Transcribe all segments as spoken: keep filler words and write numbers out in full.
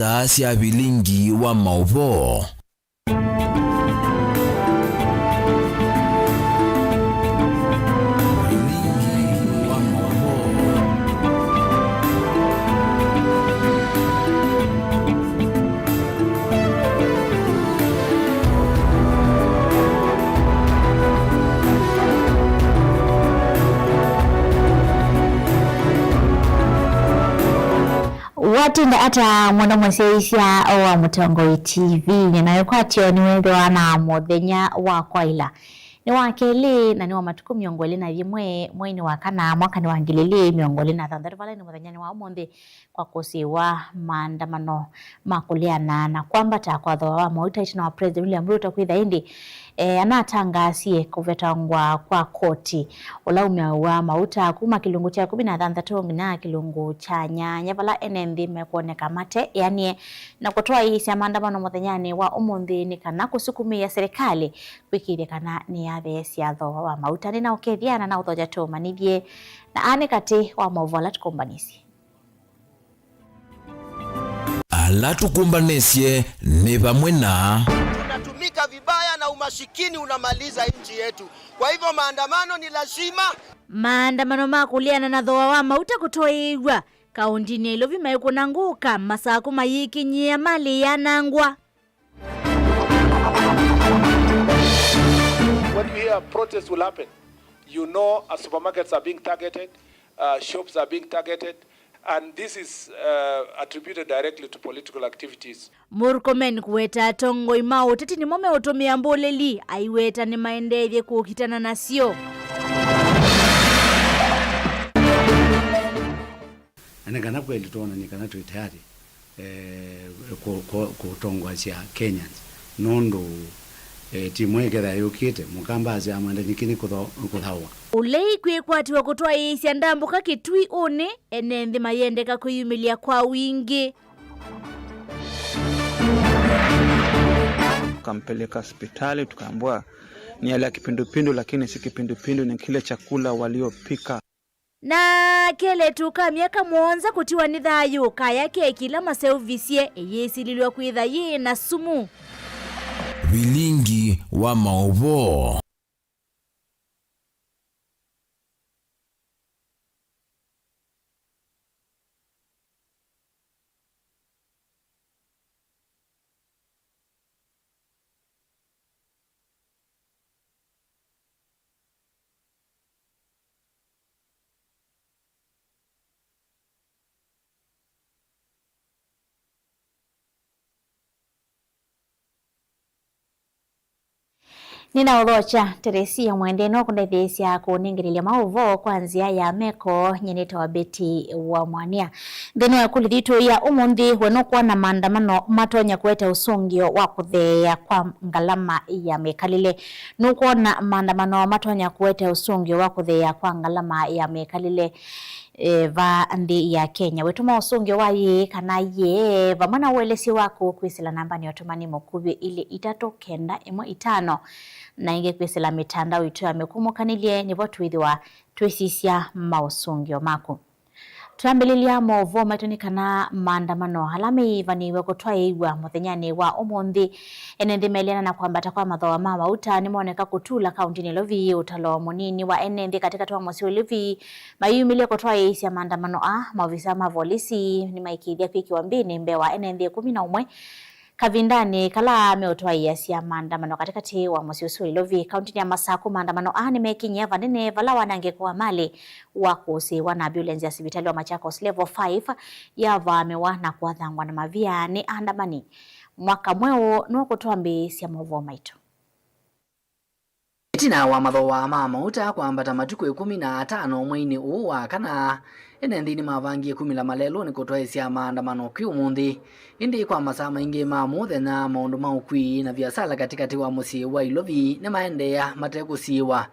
Saa sya vilingi wa maũvoo. Vilingi wa maũvoo. Watinda ata mũno mũsyaĩĩsya wa Mũtongoi T V? Nĩnaĩkwatyo nĩwethĩwa na mũthenya wa kwaĩla. Nĩ wa kelĩ na nĩ wa matukũ mĩongo ĩlĩ na yĩmwe mweinĩ wa kana mwakanĩ wa ngili ilĩ mĩongo ĩlĩ na thanthatũ, vala nĩ mũthenyanĩ wa ũmũnthĩ kwa kũsĩĩwa maandamano ma kũleana na kwambata kwa thooa wa mauta ĩtina wa President William Ruto kwĩtha ĩndĩ e, anatangaasie kũvetangwa kwa koti ũla ũmyaũ wa mauta kuma kĩlungu kya ĩkũmi na thanthatũ nginya kĩlungu kya nyanya, vala ene nthĩ mekwoneka mate ĩanie na kũtwaĩĩsya maandamano mũthenyanĩ wa ũmũnthĩ nĩ kana kũsukumĩĩa serikali kwĩkĩĩthya kana nĩyatheesya thooa wa mauta. Nĩnaũkethya na naũthokya tũmanyĩthye na anĩ katĩ wa maũvoo ala tũkũmbanĩsye. Ala tũkũmbanĩsye nĩ vamwe na. Tunatumika vibaya na umasikini unamaliza nchi yetu. Kwa hivyo maandamano ni lazima. Maandamano ma kũleana na thooa wa mauta kũtwaĩĩw'a kaũndĩnĩ ya Ilovi maikũna ngũka, masakũ mayĩkinyĩĩa, malĩ yanangwa. When you hear protests will happen, you know, uh, supermarkets are being targeted, uh, shops are being targeted, and this is, uh, attributed directly to political activities. Murkomen kũweta atongoi ma ũteti nĩmo meũtũmĩa mbũlĩli, aiweta nĩmaendeethye kũkitana nasyo. Na nĩ kana kweli twonany'e kana twĩ tayari, eh, kũ-, kũ-, kũtongoasya Kenyans, nũndũ, eh, timu ĩkethĩa yũkĩte, Mũkamba asya mwenda nĩkĩ nĩ kũtho-, kũthaũa. Ũlei kwĩkwatiwa kũtwaĩĩsya ndambũka Kĩtui ũnĩ, ene nthĩ mayendeka kwĩyumĩlya kwa wingĩ. Tukampeleka hospitali, tukaambiwa ni hali ya kipindupindu, lakini si kipindupindu, ni kile chakula waliopika. Na kelĩtu ka myaka mũonza kũtiwa nĩ thayũ kaya keki ila maseuvisye ĩyĩsililw'a kwĩtha yĩ na sumu. Vilingi wa maũvoo. Nĩnaũthokya Teresia Mwende no kũndetheesya kũnengelelya maũvoo kwa nzĩa ya meko. Nyie nĩtawa Betty wa Mwania. Nthĩnĩ wa ĩkũlyo yitũ ya ũmũnthĩ, we nũkwona maandamano matonya kũete ũsũngĩo wa kũtheea kwa ngalama ya mĩkalĩle? Nũkwona maandamano matonya kũete ũsũngĩo wa kũtheea kwa ngalama ya mĩkalĩle? E, va nthĩ ya Kenya. Wĩtũma ũsũngĩo wa yĩĩ kana yee vamwe na ũelesyo waku kwĩsĩla nambanĩ ya ũtũmani mũkuvĩ ilĩ itatũ kenda ĩmwe itano, na ĩngĩ kwĩsĩla mĩtandao itũ ya mĩkũmũkanĩlye, nĩvo twĩthĩwa twĩsisya maũsũngĩo maku. Twambĩlĩlya maũvoo maitũ nĩ kana maandamano ala meĩvanĩw'e kũtwaĩĩw'a mũthenyanĩ wa ũmũnthĩ. Ene nthĩ meleana na kwambata kwa mathooa ma mauta nĩmoneka kũtula kaũndĩnĩ Ilovi. Ũtalo mũnini wa ene nthĩ katĩkatĩ wa mũsyĩ wa Ilovi mayumĩlye kũtwaĩĩsya maandamano aa, maovisa ma volisi nĩmaĩkĩĩthya kwĩkĩwa mbĩnĩ mbee wa ene nthĩ ĩkũmi na ũmwe kavindanĩ kala meũtwaĩĩasya maandamano katĩkatĩ wa mũsyĩ ũsu wa Ilovi. Kaũndĩnĩ ya Masakũ, maandamano aa nĩmekinyie vanene vala wanangĩko wa malĩ wa kũsĩĩwa na ambulance ya sivitalĩ wa Machakos Level five yavaamĩwa na kũathangwa na mavia nĩ andamani. Mwaka mweũ nũkũtwambĩĩsya maũvoo maitũ. Ĩtina wa mathooa ma mauta kwambata matukũ ĩkũmi na atano mweinĩ ũũ wa kana, ene nthĩ nĩmavangie kumĩla malelũnĩ kũtwaĩĩsya maandamano kwĩ ũmũnthĩ. Ĩndĩ kwa masaa maingĩ ma mũthenya, maũndũ ma ũkui na viasala katĩkatĩ wa mũsyĩ wa Ilovi nĩmaendeea mate kũsiĩwa.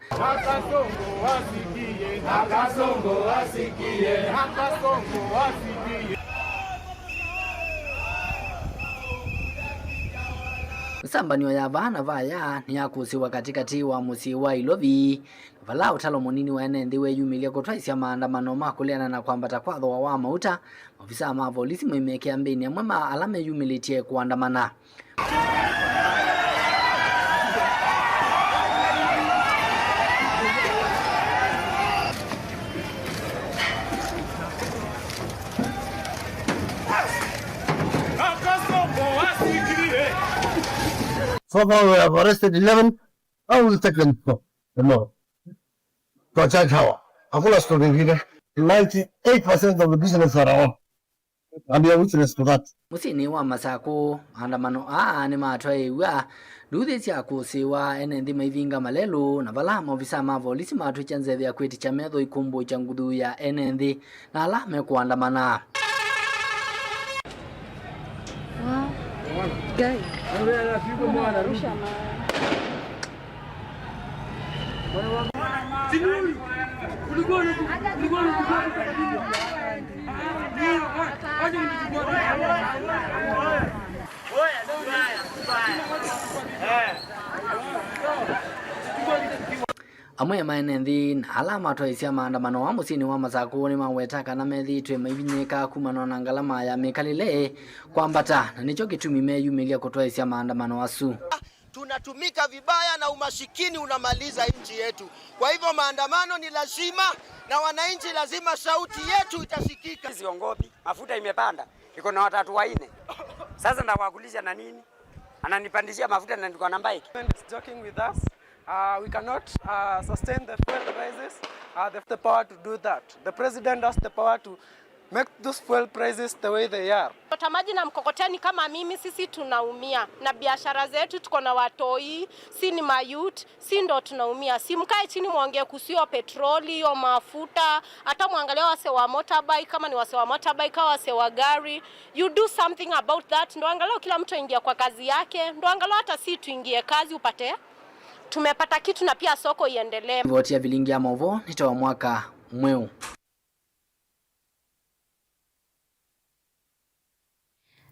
Mĩsambanĩo ya vaa na vaya nĩyakũsĩĩwa katĩkatĩ wa mũsyĩ wa Ilovi, na vala ũtalo mũnini wa ene nthĩ weyumĩlya kũtwaĩsya maandamano ma kũleana na kwambata kwa thooa wa mauta, maovisaa ma volisi maimekĩa mbĩnĩ amwe ma ala meyumĩlĩtye kũandamana. So far we have arrested eleven. I will take them to, you know, to a church hour. Hakuna story ingine. Ninety-eight percent of the business are off. And you are witness to that. Mũsyĩnĩ wa Masakũ, maandamano aa nĩmatwaĩĩw'a nduthi sya kũsĩĩwa ene nthĩ maivinga malelũ, na vala maovisaa ma volisi matwĩkya nzeve ya kwĩtĩkya metho ikũmbũĩkya nguthu ya ene nthĩ na ala mekũandamana. Amwe ma ene nthĩ na ala matwaĩsya maandamano aa mũsyĩnĩ wa Masakũ nĩmaweta kana methĩĩtwe maivinyĩĩka kumana na ngalama ya mĩkalĩle kwambata, na nĩkyo kĩtumi meyumĩlya kũtwaĩsya maandamano asu. Tunatumika vibaya na umasikini unamaliza nchi yetu. Kwa hivyo maandamano ni lazima na wananchi lazima sauti yetu itasikika. Siongopi, mafuta imepanda. Iko na watatu wanne. Sasa ndawakulisha na nini? Ananipandishia mafuta na niko na bike. Government is joking with us. Uh, we cannot, uh, sustain the fuel rises. Uh, the, the power to do that. The president has the power to make those fuel prices the way they are. Chota maji na mkokoteni kama mimi, sisi tunaumia na biashara zetu, tuko na watoi, si ni mayut, si ndo tunaumia. Si mkae chini mwongee kuhusu hiyo petroli, hiyo mafuta, hata mwangalie wase wa motorbike, kama ni wase wa motorbike, kama wase wa gari. You do something about that. Ndo angalau kila mtu aingie kwa kazi yake. Ndo angalau hata si tuingie kazi upate, tumepata kitu na pia soko iendelee. Ripoti ya vilingi ya maũvoo nĩ ta wa mwaka mweũ.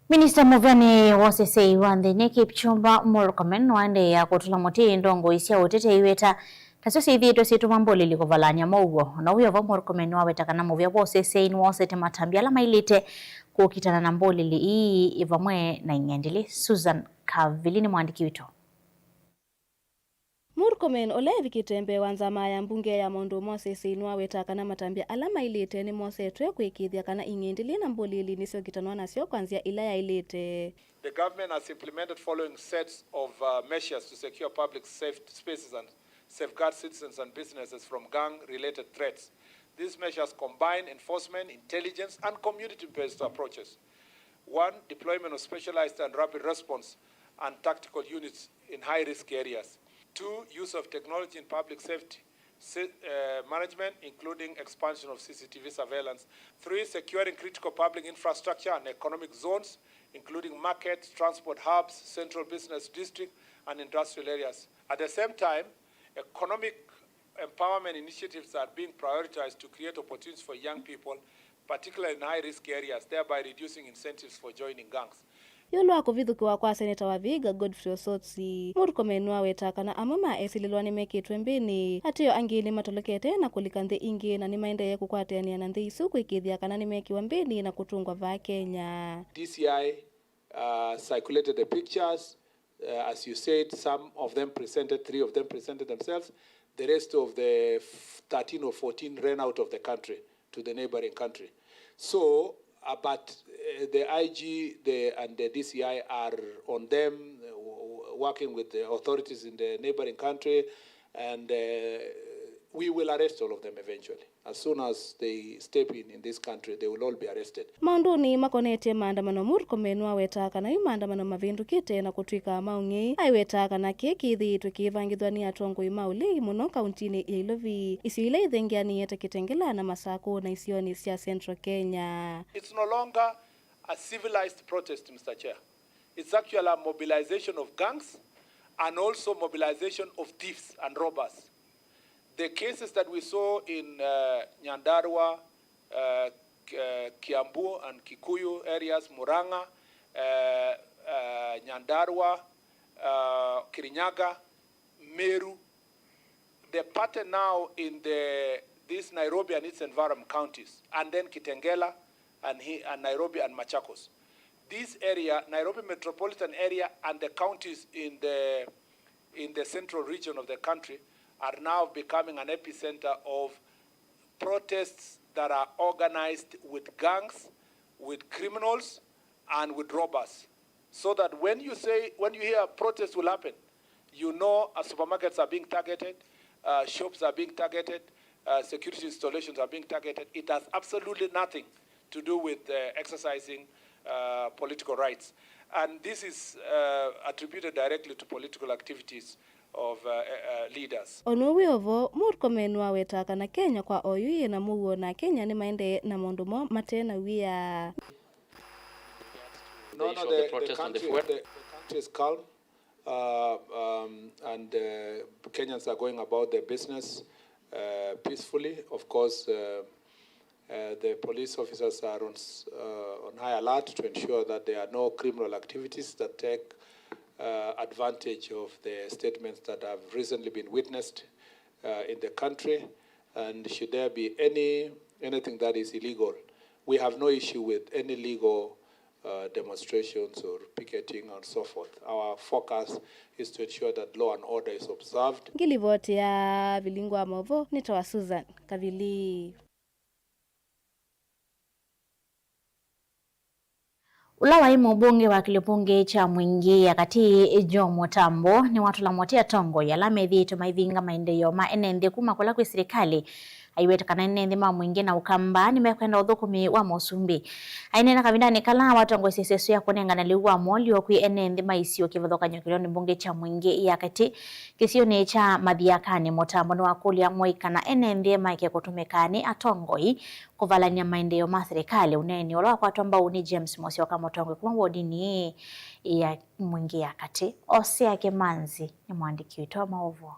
Minista mũvĩanĩ wa ũseseĩ wa nthĩnĩ Kipchumba Murkomen nĩwaendeea kũtũla mũtĩ ndongoi sya ũteti aiweta tasyo syĩthĩĩtwe syĩtũma mbũlĩli kũvalany'a mow'o. Na ũu wĩ o vau, Murkomen nĩwaweta kana mũvĩa wa ũseseĩ nĩwoosete matambya ala maĩlĩte kũkitana na mbũlĩli ii vamwe na ing'endilĩ. Susan Kavili nĩ mwandĩki witũ. Murkomen, ũla evikĩte mbee wa nzama ya mbunge ya maũndũ ma ũseseĩ, nĩwaweta kana matambya ala maĩlĩte nĩmosetwe kũĩkĩĩthya kana ing'endilĩ na mbũlĩli nĩsyokitanwa nasyo kwa nzĩa ĩla yaĩlĩte. The government has implemented following sets of, uh, measures to secure public safe spaces and safeguard citizens and businesses from gang-related threats. These measures combine enforcement, intelligence, and community-based approaches. One, deployment of specialized and rapid response and tactical units in high-risk areas. Two, use of technology in public safety si-, uh, management, including expansion of C C T V surveillance. Three, securing critical public infrastructure and economic zones, including markets, transport hubs, central business district, and industrial areas. At the same time, economic empowerment initiatives are being prioritized to create opportunities for young people, particularly in high-risk areas, thereby reducing incentives for joining gangs. Ĩũlũ wa kũvithũkĩwa kwa seneta wa Vihiga, Godfrey Osotsi, Murkomen nĩwaweta kana amwe ma esilĩlwa nĩmekĩtwe mbĩnĩ, ateo angĩ nĩmatolokete na kũlika nthĩ ingĩ, na nĩmaendee kũkwatĩanĩa na nthĩ isu kũĩkĩĩthya kana nĩmekĩwa mbĩnĩ na kũtũngwa vaa Kenya. D C I, uh, circulated the pictures. Uh, as you said, some of them presented, three of them presented themselves. The rest of the f-, thirteen or fourteen ran out of the country to the neighboring country. So, uh, but, uh, the I G, the, and the D C I are on them, uh, w-, w-, working with the authorities in the neighboring country, and, uh, we will arrest all of them eventually. As soon as they step in, in this country, they will all be arrested. Maũndũnĩ makonetye maandamano, Murkomen nĩwawetaa kana yu maandamano mavĩndũkĩte na kũtw'ĩka ma ũng'ei. Aiwetaa kana kĩĩ kĩthĩĩtwe kĩivangĩthw'a nĩ atongoi ma ũlei mũno kauntinĩ ya Ilovi, isio ila ithengeanĩĩe ta Kitengela na Masakũ na isionĩ sya Central Kenya. It's no longer a civilized protest, Mister Chair. It's actually a mobilization of gangs and also mobilization of thieves and robbers. The cases that we saw in, uh, Nyandarua, uh, K-, uh, Kiambu and Kikuyu areas, Murang'a, uh, uh, Nyandarua, uh, Kirinyaga, Meru, the pattern now in the, these Nairobi and its environment counties, and then Kitengela and, he, and Nairobi and Machakos. This area, Nairobi metropolitan area, and the counties in the, in the central region of the country are now becoming an epicenter of protests that are organized with gangs, with criminals, and with robbers. So that when you say, when you hear a protest will happen, you know, uh, supermarkets are being targeted, uh, shops are being targeted, uh, security installations are being targeted. It has absolutely nothing to do with, uh, exercising, uh, political rights. And this is, uh, attributed directly to political activities of, uh, uh, leaders. Ono wĩ ovo, Murkomen waweta kana Kenya kwa oyu yĩ na mũuo na Kenya nĩmaendee na maũndũ moo mate na wia. No, no, the, the country, the country is calm, uh, um, and, uh, Kenyans are going about their business, uh, peacefully. Of course, uh, uh, the police officers are on, s- uh, on high alert to ensure that there are no criminal activities that take, uh, advantage of the statements that have recently been witnessed, uh, in the country. And should there be any, anything that is illegal, we have no issue with any legal, uh, demonstrations or picketing and so forth. Our focus is to ensure that law and order is observed. Ngilivoti ya Vilingu wa Movo nĩ tawa Susan Kavili. Ũla waĩ mũmbunge wa kĩlio mbunge kya Mwingĩ ya katĩ, Joe Mũtambo, nĩwatũla mũtĩ atongoi ala methĩĩtwe maivinga maendeeo ma ene nthĩ kuma kũla kwĩ silikalĩ. Aiweta kana ene nthĩ ma Mwingĩ na Ũkamba nĩmekwenda ũthũkũmi wa Mũsumbĩ. Aineena kavindanĩ kala watongoesye ĩseso ya kũnengana lĩu wa molyo kwĩ ene nthĩ ma isio kĩvathũkany'o kĩlĩonĩ mbunge kya Mwingĩ ya katĩ kĩsionĩ kya Mathiakanĩ, Mũtambo nĩwakũlya amũi kana ene nthĩ maeke kũtũmĩka nĩ atongoi kũvalany'a maendeeo ma silikalĩ. Ũneeni ũla wakwatwa mbau nĩ James Mũsyoka, mũtongoi kuma wodinĩ ya Mwingĩ ya katĩ. Osea Kĩmanzi nĩ mũandĩki witũ wa maũvoo.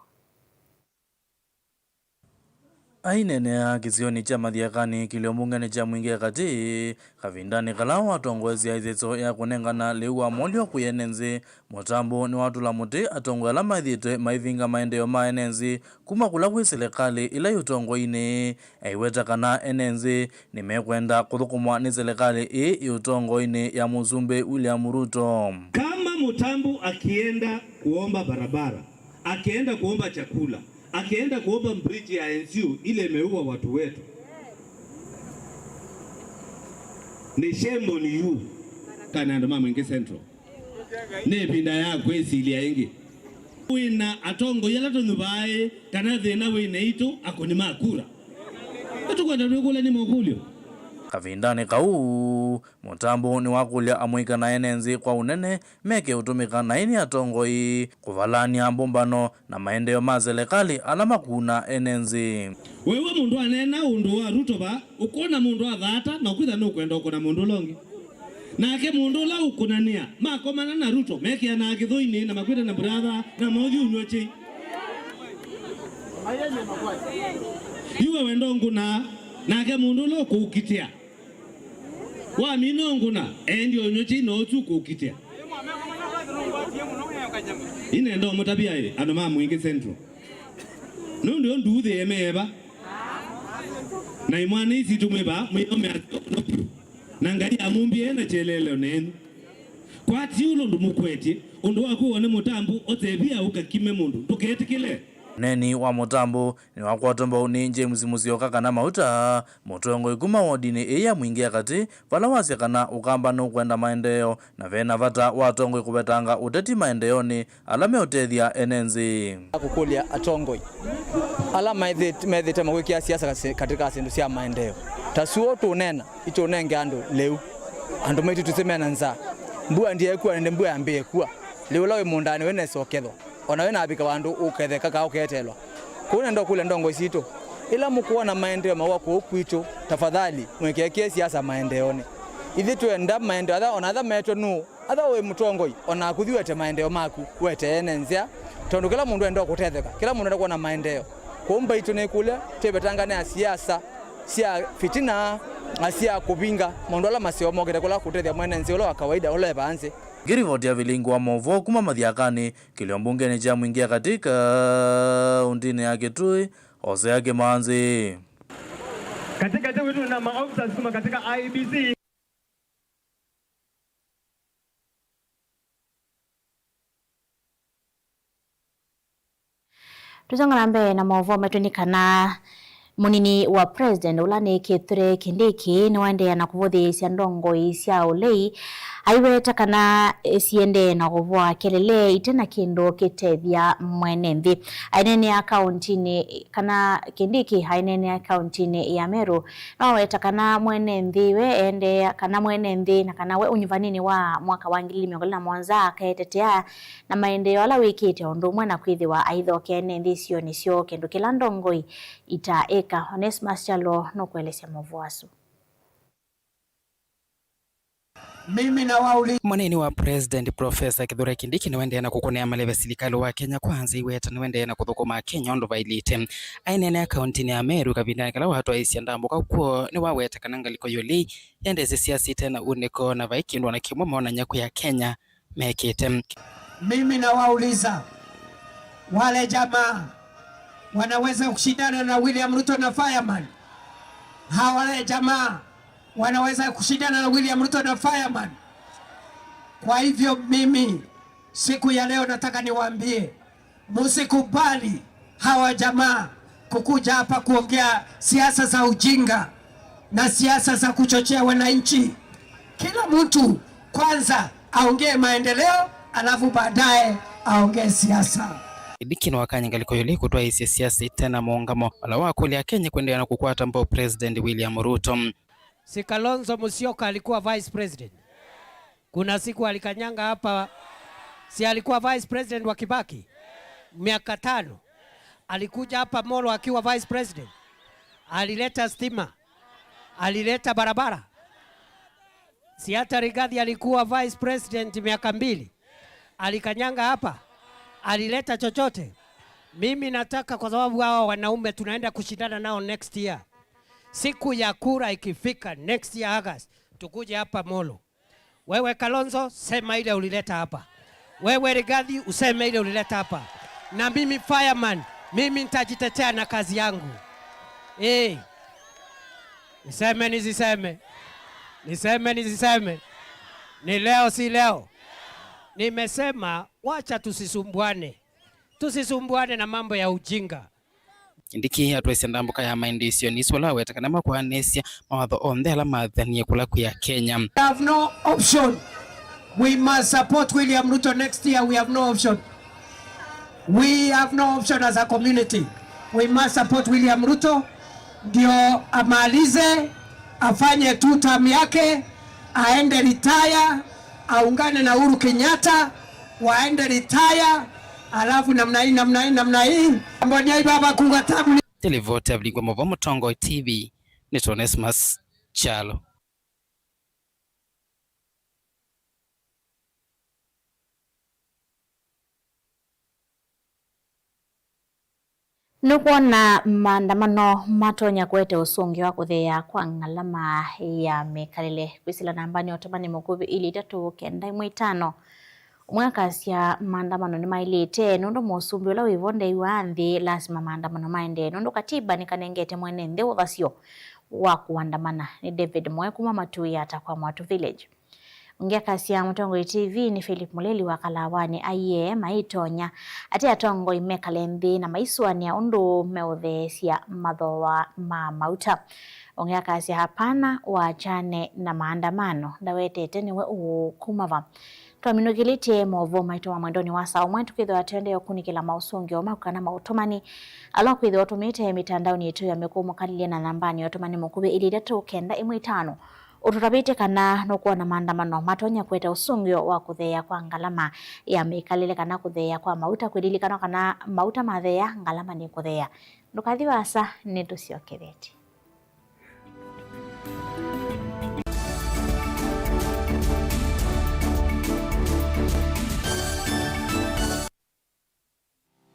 Aineenea kĩsionĩ kya Mathiakanĩ, kĩlio mbungenĩ kya Mwingĩ ya katĩ, kavindanĩ kala watongoesya ĩseso ya kũnengana lĩu wa molyo kwĩ ene nthĩ, Mũtambo nĩwatũla mũtĩ atongoi ala methĩĩtwe maivinga maendeeo ma ene nthĩ kuma kũla kwĩ silikalĩ ĩla yĩ ũtongoinĩ. Aiweta kana ene nthĩ nĩmekwenda kũthũkũmwa nĩ silikalĩ ĩĩ yĩ ũtongoinĩ ya Mũsumbĩ William Ruto. Kama Mũtambo akienda kuomba barabara, akienda kuomba chakula, akienda kuomba bridge ya N C U ile imeua watu wetu, ni shame on you. Kana andũ ma Mwingĩ Central. Nĩ ĩvinda ya kwĩsilya ĩngĩ. Wĩna atongoi ala tũnyuvaaĩ kana thĩna wĩ naitũ akũni ma kura? Nĩtũkwenda twĩkũlany'e makũlyo. Kavindanĩ kau, Mũtambo nĩwakũlya amũika na ene nthĩ kwa ũnene meke ũtũmĩka naĩ nĩ atongoi kũvalany'a mbũmbano na maendeeo ma silikalĩ ala makuna ene nthĩ. Wĩw'a mũndũ aneena ũndũ wa Ruto va, ũkwona mũndũ athaata na ũkwĩtha nũkwenda ũkũna mũndũ ũla ũngĩ. Nake mũndũ ũla ũkũnanĩa makomana na Ruto, mekĩanaa kĩthũinĩ na makwĩtana brother na mothi ũnyw'a kyei. Yu we wenda ũngũnaa, nake mũndũ ũla ũkũũkitĩa, wamina ũngũna, endi ũnyw'a kyei na ũsu ũkũũkitĩa. Inenda ũmũtavya ĩ, andũ ma Mwingĩ Central. Nũndũ yo nduuthĩe meeva. Na imwana isi tumwĩva, mwĩomea na Ngai amũmbie na kyeleleo nenyu. Kwati ũla ũndũ mũkwetye, ũndũ wa kwĩwa nĩ Mũtambo, ũtevia ũkakime mũndũ, ndũketĩkĩle. Ũneeni wa Mũtambo nĩwakwatwa mbau nĩ James Mũsyoka kana Mauta, mũtongoi kuma wodinĩ ĩĩ ya Mwingĩ ya katĩ, vala wasya kana Ũkamba nũkwenda maendeeo na vena vata wa atongoi kũvetanga ũteti maendeonĩ ala meũtethya ene nthĩ. Kũkũlya atongoi ala methĩt-, methĩte makwĩkĩa siasa kasi-, katika syĩndũ sya maendeeo. Ta suo tũũneena, itũnenge andũ lĩu. Andũ maitũ tũsĩ mena nzaa. Mbua ndyaĩkua, nĩndĩ mbua yambĩĩe kua. Lĩu ũla wĩ mũũndanĩ wĩ nesa ũkethwa. O na wĩ navika vandũ ũketheka kaa ũkeetelwa. Kwoou nenda ũkũlya ndongoi sitũ, ĩla mũkwona maendeeo mawa kũu kwitũ, tafadhali mwĩkekĩe siasa maendeonĩ. Ithyĩ twenda maendeeo, atha, o na atha metwe nũũ, atha wĩ mũtongoi, o naku thi wete maendeeo maku, wete ene nzĩa, tondũ kĩla mũndũ enda kũtetheka, kĩla mũndũ enda kwona maendeeo. Kwoou mbaitũ nĩkũlya, twĩvetangane na siasa sya fitina, Asya kũvinga maũndũ ala maseo mokĩte kũla kũtethya mwene nthĩ ũla wa kawaida ũla e vaa nthĩ. Ngĩrivoti ya Vilingi wa Maũvoo kuma Mathyakani, kĩlio mbungenĩ kya Mwingi ya Katika, kaũntĩnĩ ya Kitui, Hosea Kimanzi. Katikati wetu na maofisa kuma katika I E B C. Tũsonga na mbee na maũvoo maitũ nĩ kana mũnini wa president ũla nĩ Kithure Kindiki nĩwaendeea na kũvũthĩĩsya ndongoi sya ũlei, aiweta kana siendee na kũvoa kelele ite na kĩndũ kĩtethya mwene nthĩ. Aineenea kaũntĩnĩ, kana Kindiki aineenea kaũntĩnĩ ya Meru, noweta kana mwene nthĩ we eendeea, kana mwene nthĩ na kana we ũnyuvanĩnĩ wa mwaka wa ngili ili mĩongo ĩlĩ na mũonza aketetea na maendeeo ala wĩkĩte, o ũndũ ũmwe na kwĩthĩwa aithokea ene nthĩ isionĩ syoo, kĩndũ kĩla ndongoi itaĩka. Onesmus Kyalo nũkũelesya maũvoo asu. Mimi nawauliza. Mũnini wa President Professor Kithure Kindiki nĩwendeea na kũkũnĩa maleve silikalĩ wa Kenya Kwanza iweta nĩwendeea na kũthũkũma Akenya ũndũ vailĩte. Aineenea kaũntĩnĩ ya Meru kavindanĩ kala watwaĩĩsye ndambũka kw'o, nĩwaweta kana ngalĩko ya ũlei yendeesye siasa ite na unĩko na vai kĩndũ o na kĩmwe monany'a kwĩ Akenya mekĩte. Mimi nawauliza, wale jamaa wanaweza kushindana na William Ruto na Fireman? Hawa wale jamaa wanaweza kushindana na William Ruto na Fireman? Kwa hivyo mimi siku ya leo nataka niwaambie, msikubali hawa jamaa kukuja hapa kuongea siasa za ujinga na siasa za kuchochea wananchi. Kila mtu kwanza aongee maendeleo, alafu baadaye aongee siasa. Kindiki nĩwakany'a ngalĩko ya ũlei kũtwaĩĩsya siasa ite na mũũngamo, vala wakũlya Akenya kũendeea na kũkwata mbau President William Ruto. Si Kalonzo Musyoka alikuwa vice president? Kuna siku alikanyanga hapa, si alikuwa vice president wa Kibaki? Miaka tano. Alikuja hapa Molo akiwa vice president. Alileta stima. Alileta barabara. Si hata Rigathi alikuwa vice president miaka mbili? Alikanyanga hapa? Alileta chochote? Mimi nataka, kwa sababu hawa wanaume tunaenda kushindana nao next year. Siku ya kura ikifika next year August, tukuje hapa Molo. Wewe Kalonzo, sema ile ulileta hapa. Wewe Rigathi, useme ile ulileta hapa. Na mimi Fireman, mimi nitajitetea na kazi yangu. Eh. Niseme nisiseme? Niseme nisiseme? Ni leo si leo? Nimesema wacha tusisumbuane. Tusisumbuane na mambo ya ujinga. Kindiki atwaĩsye ndambũka ya maendeeo isionĩ isu, ala aweta kana makwaanĩsya mawatho onthe ala maathanie kũla kwĩ Akenya. We have no option. We must support William Ruto next year. We have no option. We have no option as a community. We must support William Ruto ndio amalize, afanye two term yake, aende retire, aungane na Uhuru Kenyatta, waende retire, alafu namna hii, namna hii, namna hii. Amboniai baba kunga tabu. Nĩ livoti ya Vilingi wa Maũvoo Mũtongoi T V, nĩ Onesmus Kyalo. Nũkwona maandamano matonya kũete ũsũngĩo wa kũtheea kwa ngalama ya mĩkalĩle? Kwĩsĩla nambanĩ ya ũtũmani mũkuvĩ ilĩ itatũ kenda ĩmwe itano. Ũmwe akasya maandamano nĩmaĩlĩte nũndũ mũsumbĩ ũla wĩvo ndeew'aa nthĩ, lasima maandamano maendee nũndũ katiba nĩkanengete mwene nthĩ ũthasyo wa kũandamana. Nĩ David Moe kuma Matuĩ Ata kwa Mwatu Village. Ũngĩ akasya Mũtongoi T V nĩ Philip Mũleli wa Kalawanĩ aiee maitonya atĩ atongoi mekale nthĩ na maisũanĩa ũndũ meũtheesya mathooa ma mauta. Ũngĩ akasya hapana, waachane na maandamano, ndawetete nĩwe ũũkuma va. Twaminũkĩlĩtye maũvoo maitũ ma mwendonĩ wa saa ũmwe, tũkĩthĩwa tũendee ũkunĩkĩla maũsũngĩo maku kana maũtũmani ala ũkwĩthĩwa ũtũmĩte mĩtandaonĩ yitũ ya mĩkũũ. Mũkalĩlye na nambanĩ ya ũtũmani mũkuvĩ ilĩ itatũ kenda ĩmwe itano. Ũtũtavĩtye kana nũkwona maandamano matonya kũete ũsũngĩo wa kũtheea kwa ngalama ya mĩkalĩle kana kũtheea kwa mauta. Kwĩlilikanwa kana mauta matheea, ngalama nĩkũtheea. Ndũkathi vaasa, nĩtũsyokethetye.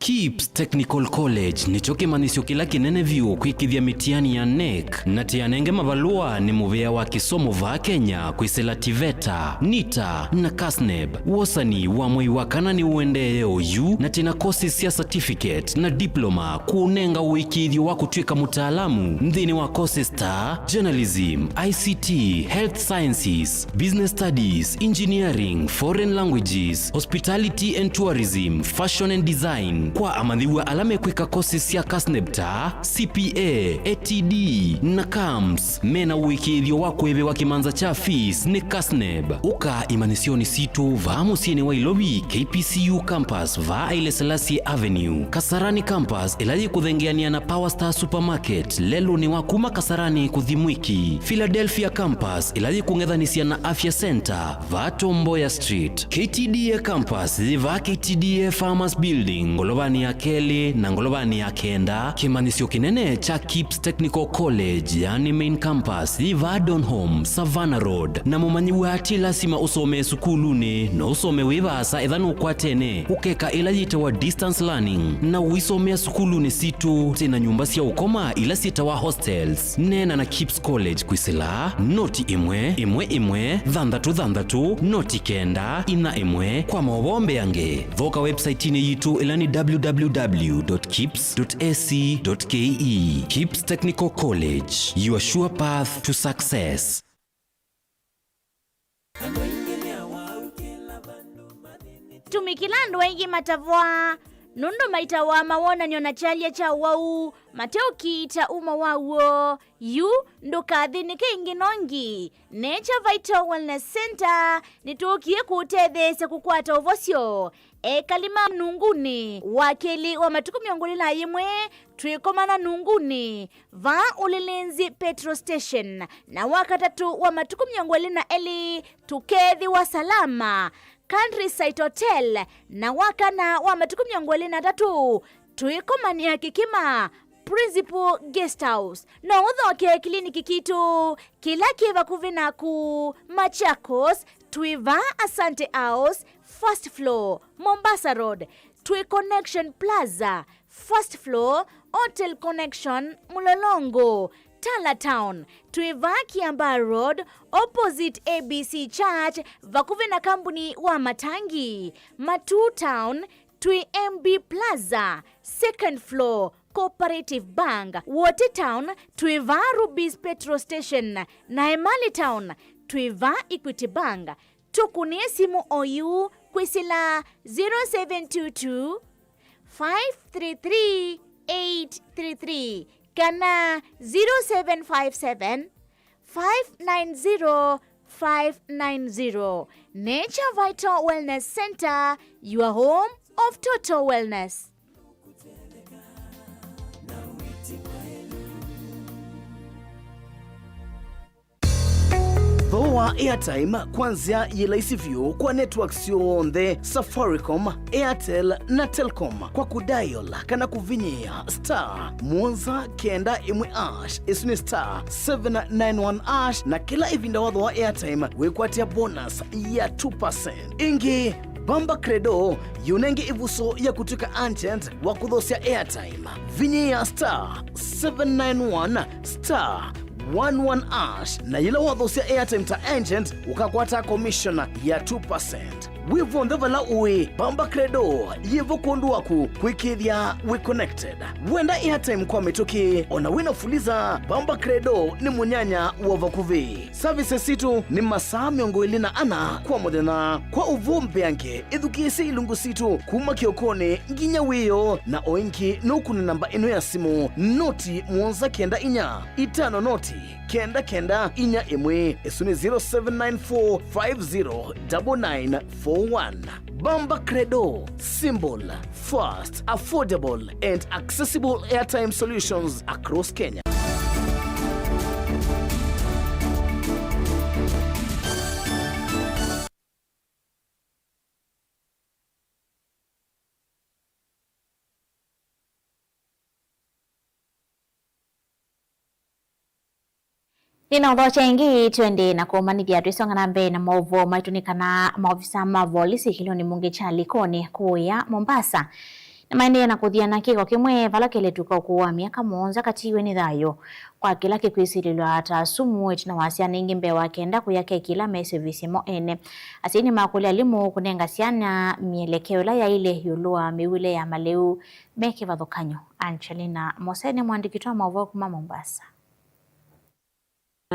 KIPPS Technical College nĩkyo kĩmanyĩsyo kĩla kĩnene vyũ kwĩkĩthya mĩtiani ya NEC, na tĩ anenge mavalũa nĩ mũvĩa wa kĩsomo vaa Kenya kwĩsĩla TVETA, NITA, na KASNEB. Wosani wa mwei wa kana nĩũendee oyu, na tĩ na courses sya certificate na diploma kũũnenga ũĩkĩĩthyo wa kũtw'ĩka mũtaalamu nthĩnĩ wa courses ta journalism, I C T, health sciences, business studies, engineering, foreign languages, hospitality and tourism, fashion and design. Kwa amanyĩw'a ala mekwĩka courses sya KASNEB ta C P A, A T D, na CAMS, mena ũĩkĩĩthyo wa kũĩvĩwa kĩmanza kya fees nĩ KASNEB. Ũka imanyĩsyonĩ sitũ vaa mũsyĩnĩ wa Ilovi, K P C U campus, vaa Haile Selassie Avenue, Kasarani campus, ĩla yĩkũthengeanĩa na Power Star Supermarket, lelũnĩ wa kuma Kasarani kũthi Mwiki, Philadelphia campus, ĩla yĩkũng'ethanĩsya na Afya Center, vaa Tom Mboya Street, K T D A campus, yĩ vaa K T D A Farmers Building, ngolovanĩ ya kelĩ na ngolovanĩ ya kenda. Kĩmanyĩsyo kĩnene kya KIPPS Technical College, yani main campus, yĩ vaa Donholm, Savannah Road. Na mũmanyĩw'a ti lasima ũsomee sukulunĩ, no ũsome wĩ vaasa etha nũkwatene, ũkeka ĩla yĩtawa distance learning, na ũisomea sukulunĩ sitũ. Twĩ na nyũmba sya ũkoma ila syĩtawa hostels. Neena na KIPPS College kwĩsĩla noti ĩmwe ĩmwe ĩmwe thanthatũ thanthatũ noti kenda inya ĩmwe. Kwa maũvoo mbeange, thoka website-inĩ yitũ ĩla nĩ W W W dot kipps dot A C dot K E. KIPPS Technical College, your sure path to success. Tumi kĩla andũ aingĩ matavwa nũndũ maitawa mawonany'o na kyalya kya ũwau mateũkiita uma waw'o. Yu ndũkathĩnĩke ĩngĩ nongi. Nature Vital Wellness Center nĩtũkie kũũtetheesya kũkwata ũvosyo. Ekali ma Nungunĩ, wa kelĩ wa matukũ mĩongo ĩlĩ na ĩmwe, twĩkomana Nungunĩ, vaa Ulinzi Petrol Station, na wa katatũ wa matukũ mĩongo ĩlĩ na elĩ, tũkeethĩwa Salama, Countryside Hotel, na wa kana wa matukũ mĩongo ĩlĩ na atatũ, twĩkomanĩa Kĩkĩma, Principal Guest House. No ũthoke kĩliniki kitũ kĩla kĩ vakuvĩ naku. Machakos, twĩ vaa Asante House, first floor, Mombasa Road, twĩ Connection Plaza, first floor, Hotel Connection, Mlolongo. Tala Town, twĩ vaa Kiambaa Road, opposite A B C Church, vakuvĩ na kambuni wa matangi. Matuu Town, twĩ M B Plaza, second floor, Cooperative Bank. Wote Town, twĩ vaa Rubis Petrol Station, na Emali Town, twĩ vaa Equity Bank. Tũkũnĩe simũ oyu kwĩsĩla zero seven two two, five three three, eight three three kana zero seven five seven, five nine zero, five nine zero. Nature Vital Wellness Center, your home of total wellness. Thooa airtime kwa nzĩa yĩ laisi vyũ kwa networks syonthe, Safaricom, Airtel na Telcom kwa kũdial kana kũvinyĩĩa star mũonza kenda ĩmwe hash, ĩsu nĩ star seven nine one hash, na kĩla ĩvinda wathooa airtime wĩkwatĩa bonus ya two percent. Ĩngĩ, Bamba Credo yĩũnenge ĩvuso ya kũtw'ĩka agent wa kũthoosya airtime. Vinyĩĩa star seven nine one star one one hash, na yĩla wathoosya airtime ta agent, ũkakwata commission ya two percent. Wĩ vonthe vala ũĩ, Bamba Credo yĩvo kwondũ waku kwĩkĩĩthya wĩ connected. Wenda airtime kwa mĩtũkĩ, ona wĩna Fuliza, Bamba Credo nĩ mũnyanya wa vakuvĩ. Services sitũ nĩ masaa mĩongo ĩlĩ na ana kwa mũthenya. Kwa ũvoo mbeange, ĩthukĩĩsye ilungu sitũ kuma kĩokonĩ nginya wĩoo, na o ĩngĩ nũkũne namba ĩno ya simũ, noti mũonza kenda inya, itano noti, kenda kenda inya ĩmwe. Ĩsu nĩ zero seven nine four five zero nine nine four one. Bamba Credo, simple, fast, affordable and accessible airtime solutions across Kenya. Nĩnaũthokya ĩngĩ, twende na kũmanyĩthya twĩsonga na mbee na maũvoo maitũ nĩ kana maovisa ma volisi kĩlĩonĩ mbunge kya Likoni kũũya Mombasa Nĩmaendee na kũthiana kĩko kĩmwe vala kelĩtu ka ũkũũ wa myaka mũonza katiiwe nĩ thayũ kwa kĩla kĩkwĩsĩlĩlwa ta sumu ĩtina wa syana ingĩ mbee wa kenda kũya keki ĩla mesũvĩsye mo ene. Asyai nĩmakũlya alimũ kũnenga syana myelekeo ĩla yaĩle ĩũlũ wa mĩw'ĩle ya malĩu me kĩvathũkany'o. Angelina Mose nĩ mũandĩki witũ wa maũvoo kuma Mombasa.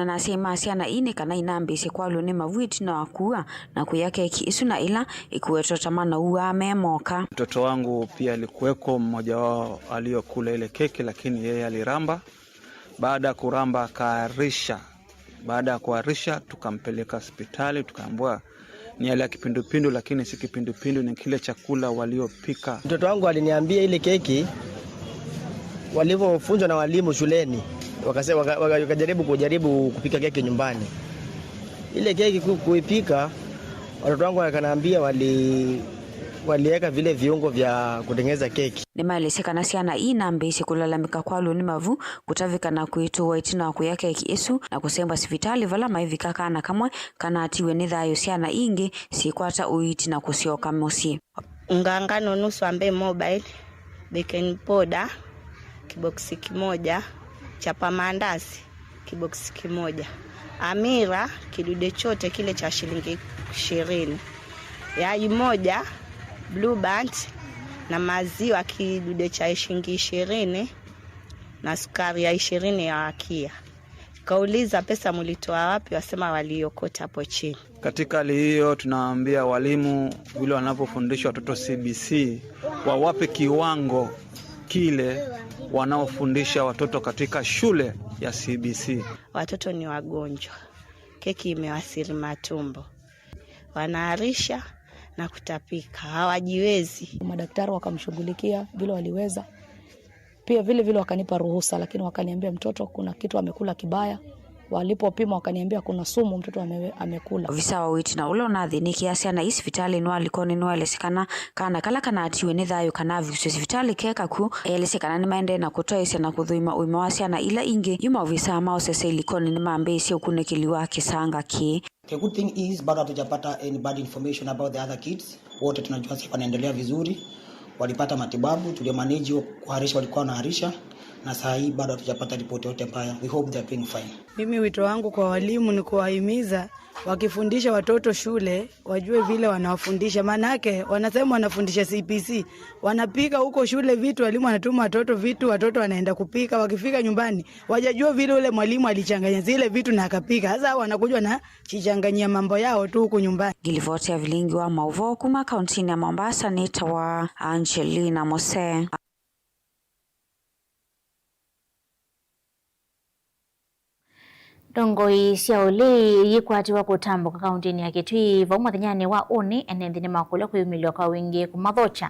Na asyai ma syana ii nĩ kana inambĩĩsye kwalw'o nĩ mavu ĩtina wa kũua na kũya keki ĩsu na ĩla ĩkũwetwa ta manauaa me moka. Mtoto wangu pia alikuweko, mmoja wao aliyokula ile keki, lakini yeye aliramba. Baada ya kuramba, akaarisha. Baada ya kuarisha, tukampeleka hospitali, tukaambiwa ni hali ya kipindupindu, lakini si kipindupindu, ni kile chakula waliopika. Mtoto wangu aliniambia ile keki walivyofunzwa na walimu shuleni, wakase-, waka-, waka-, wakajaribu kujaribu kupika keki nyumbani. Ile keki ku-, kuipika, watoto wangu wakaniambia wali-, waliweka vile viungo vya kutengeneza keki. Nĩmaelesya kana syana ii inambĩĩsye kũlalamĩka kwalw'o nĩ mavu, kũtavĩka na kwĩtũũa ĩtina wa kũya keki ĩsu na kũsembwa sivitalĩ vala maivika kana kamwe kanatiwe nĩ thayũ syana ingĩ syĩkwata ũiiti na kũsyoka mũsyĩ. Unga ngano nusu ambaye mobile, baking powder, kibokisi kimoja, chapa maandazi, kibokisi kimoja, amira, kidude chote kile cha shilingi ishirini, yai moja, Blue Band, na maziwa kidude cha shilingi ishirini, na sukari ya ishirini ya wakia. Kauliza, "Pesa mlitoa wapi?" Wasema waliokota hapo chini. Katika hali hiyo, tunaambia walimu vile wanavyofundisha watoto C B C, wawape kiwango kile wanaofundisha watoto katika shule ya C B C. Watoto ni wagonjwa. Keki imewasiri matumbo. Wanaharisha na kutapika. Hawajiwezi. Madaktari wakamshughulikia vile waliweza. Pia vile vile wakanipa ruhusa, lakini wakaniambia mtoto kuna kitu amekula kibaya. Walipopima wakaniambia kuna sumu mtoto ame-, amekula. Ofisa wa ũiiti na ũla ũnathĩnĩkĩa syana ii sivitalĩ nĩwalikoni nĩwaelesya kana kana kala kanatiwe nĩ thayũ kanaviusw'e sivitalĩ ke kakw'ũ. Eelesya kana nĩmaendee na kũtoesya na kũthũima ũima wa syana ila ingĩ yu maovisaa ma ũsese ilikoni nĩmambĩĩsye ũkunĩkĩli wa kĩsanga kĩĩ. The good thing is, bado hatujapata any bad information about the other kids. Wote tunajua sasa wanaendelea vizuri, walipata matibabu, tulio manage hiyo kuharisha, walikuwa wanaharisha, na saa hii bado hatujapata ripoti yote mbaya. We hope they are doing fine. Mimi wito wangu kwa walimu ni kuwahimiza wakifundisha watoto shule wajue vile wanawafundisha, maanake wanasema wanafundisha C B C, wanapika huko shule vitu, walimu wanatuma watoto vitu, watoto wanaenda kupika, wakifika nyumbani wajajua vile ule mwalimu alichanganya zile vitu na akapika. Sasa hao wanakuja na chichanganyia mambo yao tu huku nyumbani. Ngilivoti ya vilingi wa maũvoo kuma kauntinĩ ya Mombasa nĩtawa Angelina Mose. Ndongoi sya ũlei ikwatiwa kũtambũka kauntinĩ ya Kitui vau mũthenyanĩ wa ũnĩ, ene nthĩ nĩmakũlya kwĩyumĩlya kwa wingĩ kũmathokya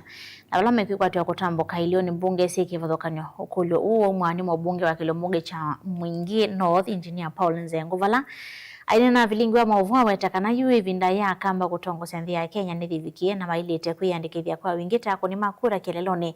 na vala mekwĩkwatĩwa kũtambũka ilioni mbunge syĩ kĩvathũkany'o. Ũkũlyo ũũ waumwa nĩ mũmbunge wa kĩlio mbunge kya Mwingi North, Engineer Paul Nzengu, vala aineena na vilingi wa maũvoo aweta kana yu ĩvinda ya Akamba kũtongosya nthĩ ya Kenya nĩyĩvikie na mailĩte kwĩyandĩkĩthya kwa wingĩ ta akũni ma kura kĩeleelonĩ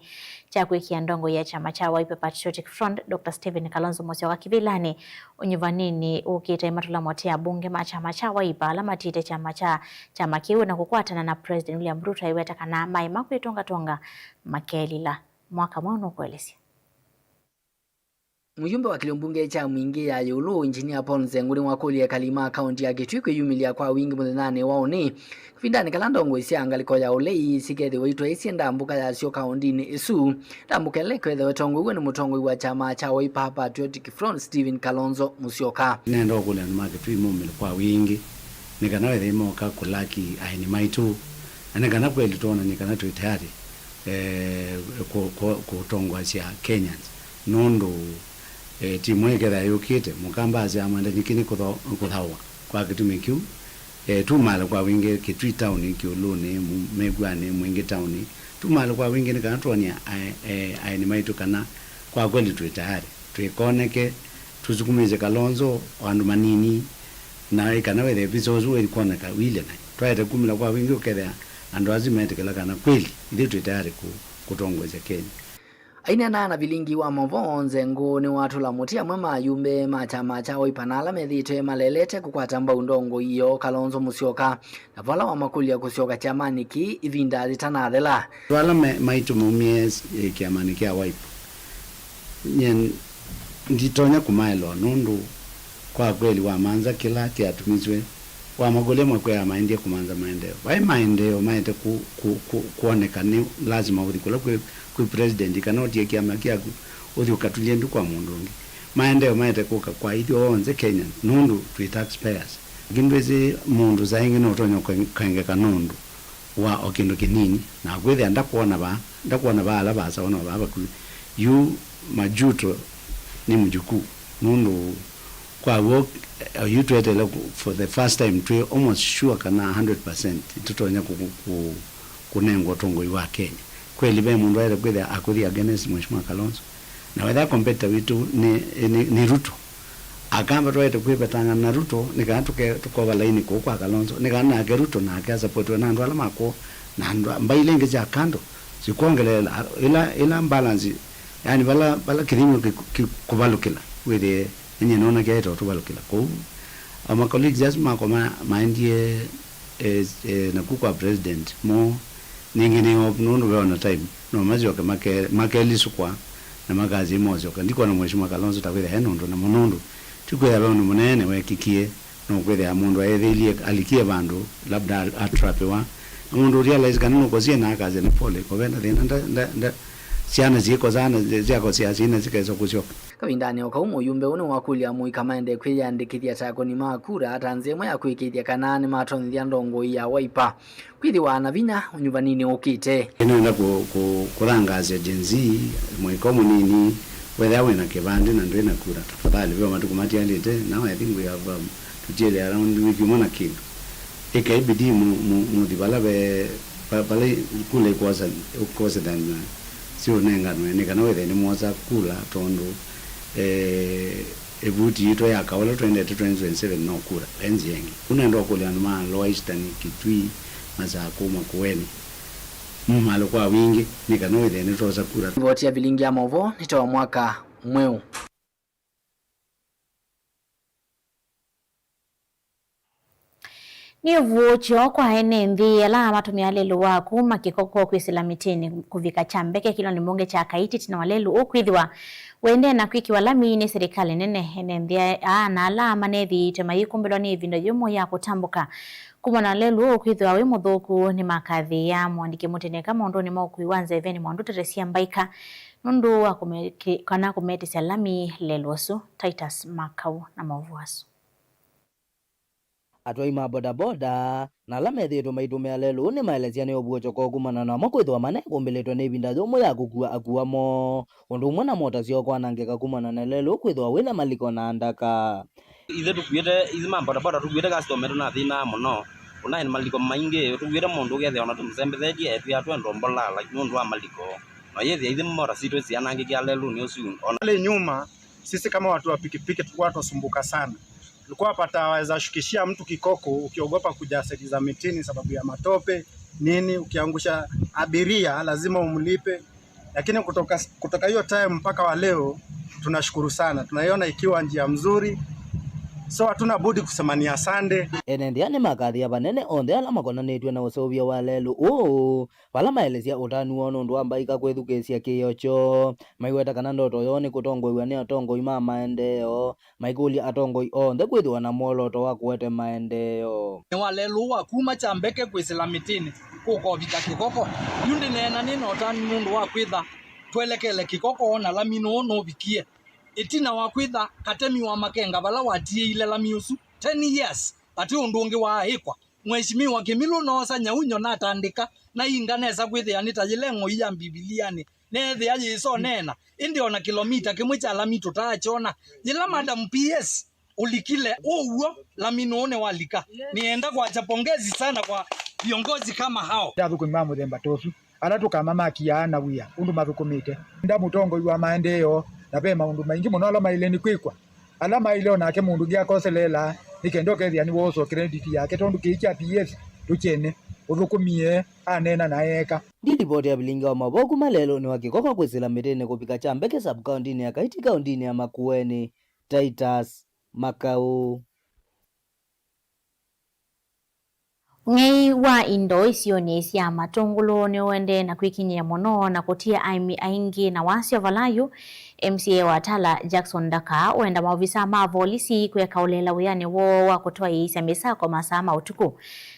kya kwĩkĩa ndongoi ya kyama kya Wiper Patriotic Front, Doctor Stephen Kalonzo Musyoka kĩvĩlanĩ ũnyuvanĩnĩ ũkĩte. Matũla mote abunge ma kyama kya Wiper ala matiĩte kyama kya kyama kĩu na kũkwatana na President William Ruto aiweta kana maema kwĩtũngatũnga makelila. Mwaka mweũ nũkũelesya. Mũyumbe wa kĩlio mbunge kya Mwingi ya ĩũlũ, Engineer Paul Nzengu nĩwakũlya ekali ma kaunti ya Kitui kwĩyumĩlya kwa wingĩ mũthenyanĩ wa ũnĩ, kavindanĩ kala ndongoi sya ngalĩko ya ũlei sikethĩwa itwaĩsye ndambũka yasyo kauntinĩ ĩsu, ndambũka ĩla ĩkwĩthĩwa ĩtongoew'e nĩ mũtongoi wa kyama kya Wiper Patriotic Front, Stephen Kalonzo Musyoka. Nenda ũkũlya andũ ma Kitui maumĩle kwa wingĩ nĩ kana wĩthĩe moka kũlaki aeni maitũ, na nĩ kana kweli twonany'e kana twĩ tayari, eh, kũ-, kũ-, kũtongoasya Kenyans, nũndũ, eh, timu ĩkethĩa yũkĩte, Mũkamba asyaa mwenda nyiki nĩ kũtho-, kũthaũa. Kwa kĩtumi kĩu, eh, tumaale kwa wingĩ Kitui taoni, Kĩũlũnĩ, Mu-, Mĩkwanĩ, Mwingi taoni, tumaale kwa wingĩ nĩ kana twonie ae-, eh, aeni maitũ kana kwa kweli twĩ tayari, twĩkoneke, tũsukumĩsye Kalonzo o andũ manini, na ĩ kana wĩthĩe visa ũsu wĩkwoneka wĩilye naĩ. Twaete kumĩla kwa wingĩ ũkethĩa andũ asu metĩkĩla kana kweli ithyĩ twĩ tayari kũ-, kũtongoesya Kenya. Aineena na vilingi wa maũvoo, Nzengũ nĩwatũla mũtĩ amwe ma ayumbe ma kyama kya Wiper na ala methĩĩtwe malelete kũkwata mbau ndongoi yoo, Kalonzo Musyoka, na vala wamakũlya kũsyoka kyamanĩ kĩĩ ĩvinda yĩtanathela. Andũ ala me-, maitũ maumie, eh, kyamanĩ kya Wiper, nyie nditonya kũmaelewa nũndũ kwa kweli wamanza kĩla kĩatumiswe. Wamakũlya makwĩa maendie kũmanza maendeeo. Vai maendeeo maete ku-, ku-, ku-, kwoneka, nĩ lazima ũthi kũla kwĩ, kwĩ president kana ũtie kĩama kyaku ũthi ũkatulye ndu kwa mũndũ ũngĩ. Maendeeo maete kũka kwa ithyĩ onthe Kenya nũndũ twĩ taxpayers. Lakini ndwĩsĩ mũndũ saa ingĩ no ũtonya ũka-, ũkaengeka nũndũ wa o kĩndũ kĩnini, na kwĩthĩa ndakwona vaa, ndakwona vaa ala vaasa ona vaa vakuvĩ. Yu majuto nĩ mjukuu, nũndũ kwa w'o, eh, yu tweteele ku-, for the first time, twĩ almost sure kana hundred percent tũtonya ku-, ku-, ku-, kũnengwa ũtongoi wa Kenya. Kweli ve mũndũ aete kwĩthĩa akũthi against Mheshimiwa Kalonzo? Na wethĩa competitor witũ nĩ, nĩ, nĩ Ruto. Akamba twaĩte kwĩvetangana na Ruto, nĩ kana tũke-, tũkova laini kũu kwa Kalonzo, nĩ kana nake Ruto nake asapotiwe na andũ ala makw'o, na andũ a-, mbaĩ ila ingĩ sya kando sikwongeleela ila, ila balance, yani vala, vala kĩthimi kĩ-, kĩkũvalũkĩla, wĩthĩe nĩnyie nona kyaĩte ũtũvalũkĩla. Kwoou, ama colleagues asu makwa ma-, maendie, eh, eh, naku kwa president mo, ningĩ nĩ hope nũndũ ve ona time no masyoke make-, makelisũkwa na makasya mosyoka. Ndikwona Mheshimiwa Kalonzo ta kwĩthĩa e nũndũ namo, nũndũ ti kwĩthĩa ve ũndũ mũnene wekikie, no kwĩthĩa mũndũ aethĩilie alikie vandũ, labda atrapiwa, na mũndũ ũrealize kana nũkosie na akasya nĩ pole, kovena thĩna, nda, nda, nda, syana syĩkosaa na syakosea syana sikesa kũsyoka. Kavindanĩ o kau, mũyumbe ũũ nĩwakũlya mũika maendee kwĩyĩandĩkĩthya ta akũni ma kura ta nzĩa ĩmwe ya kũĩkĩĩthya kana nĩmatonyethya ndongoi ya Wiper kwĩthĩwa na vinya ũnyuvaninĩ ũkĩte. Nĩnenda kũ-, kũ-, kũthangaasya Gen Z, mũika mũnini, wethĩa wĩ na kĩvandĩ na ndwĩ na kura, tafadhali, ve o matukũ matialĩte, now I think we have, um, tũtiele around wiki ĩmwe na kĩndũ. Ĩkai bidii mu-, mu-, mũthi vala ve, va-, vala kula ĩkwosa-, ĩkwosethany'a siũnenganwe, nĩ kana wĩthĩe nĩmwosa kula, tondũ, eh, ĩvuti yitũ ya kaũ ĩla twendete twenty twenty-seven no kura, ve nzĩa ĩngĩ. Kũu nenda ũkũlya andũ ma Lower Eastern, Kitui, Masakũ, Makueni, mumale kwa wingĩ, nĩ kana wĩthĩe nĩtwosa kura. Livoti ya vilingi ya maũvoo nĩ ta wa mwaka mweũ. Nĩ ũvuũkyo kwa ene nthĩ ala matũmĩaa lelũ wa kuma Kĩkoko kwĩsĩla Mĩtĩnĩ kũvika Kyambeke kĩlonĩ mbunge kya Kaiti, ĩtina wa lelũ ũũ kwĩthĩwa ũendee na kwĩkĩwa lami nĩ silikalĩ nene. Ene nthĩ aa na ala manethĩĩtwe mayĩkumbĩlwa nĩ ĩvinda yũmũ ya kũtambũka kumana na lelũ ũũ kwĩthĩwa wĩ mũthũku nĩmakathĩĩa mũandĩki mũtĩnĩka maũndũnĩ ma ũkui wa nzevenĩ Mwandu Teresia Mbaika nũndũ wa kũmekĩ-, kana kũmetĩsya lami lelũ ũsu. Titus Makau na maũvoo asu. Atwai ma bodaboda na ala methĩĩtwe maitũmĩa lelũ nĩmaelesya nĩ ũvuũkyo kwoo kumana namo kwĩthĩwa manekumbĩlĩtwe nĩ ĩvinda yũmũ ya kũkua akua moo, ũndũ ũmwe na mota syoo kwanangĩka kumana na lelũ kwĩthĩwa wĩna maliko na ndaka. Ithe tũkuĩte, ithe ma bodaboda tũkuĩte customer tũnathĩnaa mũno. Ũnaĩ nĩ maliko maingĩ, tũkuĩte mũndũ ũkethĩa ona tũmũsembethetye, etwĩa twenda mbolala nũndũ wa maliko. Na yĩthĩa ithe mota sitũ sianangĩkĩa lelũnĩ ũsu. Ona pale nyuma, sisi kama watu wa pikipiki tulikuwa twasumbuka sana. Tulikuwa pata waweza shukishia mtu Kikoko ukiogopa kuja seti za Mitini sababu ya matope, nini, ukiangusha abiria lazima umlipe. Lakini kutoka, kutoka hiyo time mpaka wa leo, tunashukuru sana. Tunaiona ikiwa njia mzuri. So hatuna budi kusema ni asante. Ene nthĩ nĩmakathĩa vanene onthe ala makonanĩtw'e na ũseũvyo wa lelũ ũũ, vala maelesya ũtanu woo nũndũ wa Mbaika kwĩthukĩĩsya kĩĩo kyoo. Maiweta kana ndoto yoo nĩ kũtongoew'a nĩ atongoi ma maendeeo, maikũlya atongoi onthe kwĩthĩwa na mwolooto wa kũete maendeeo. Nĩ wa lelũ wa kuma Kyambeke kwĩsĩla Mĩtĩnĩ kũkovika Kĩkoko. Yu ndĩneena nĩ na ũtanu nũndũ wa kwĩtha twelekele Kĩkoko na lami nũũ nũvikie. Ĩtina wa kwĩtha katemi wa makenga vala watiĩile lami ũsu ten years, vati ũndũ ũngĩ waaĩkwa. Mheshimiwa Kĩmilũ noosa nyaunyo natandĩka, nainga nesa kwĩthĩa nĩ ta yĩla ng'oi ya Mbivilianĩ neethĩa yĩsoneena, ĩndĩ o na kĩlomita kĩmwe kya lami tũtaakyona. Yĩla Madam P S ũlikile ũw'o, lami nũũ nĩwalika. Nĩenda kwakya pongezi sana kwa viongozi kama hao. Nda athũkũmi ma mũthemba ta ũsu, ala tũkamamakiaa na wia ũndũ mathũkũmĩte. Nda mũtongoi wa maendeeo, na ve maũndũ maingĩ mũno ala maĩle nĩ kwĩkwa, ala maĩle o nake mũndũ ũngĩ akoseleela, nĩ kenda ũkethĩa nĩwooswa credit yake, tondũ kĩĩ kya P S tũkyene. ũthũkũmie, aneena na eeka. Ndilipoti ya vilingi wa maũvoo kuma lelũnĩ wa kĩko kwa kwĩsĩla mĩtĩnĩ kũvika Kyambeke sub-kaũntĩnĩ ya Kaiti kaũntĩnĩ ya Makueni, Titus Makau. Ũng'ei wa indo isionĩ sya Matũngũlũ nĩũendee na kwĩkinyĩa mũno na kũtia aĩmi aingĩ na wasyo vala yu. M C A wa Tala, Jackson Ndaka, ũenda maovisaa ma volisi kwĩka ũleela wĩanĩ woo wa kũtwaĩĩsya mĩsako masaa ma ũtukũ.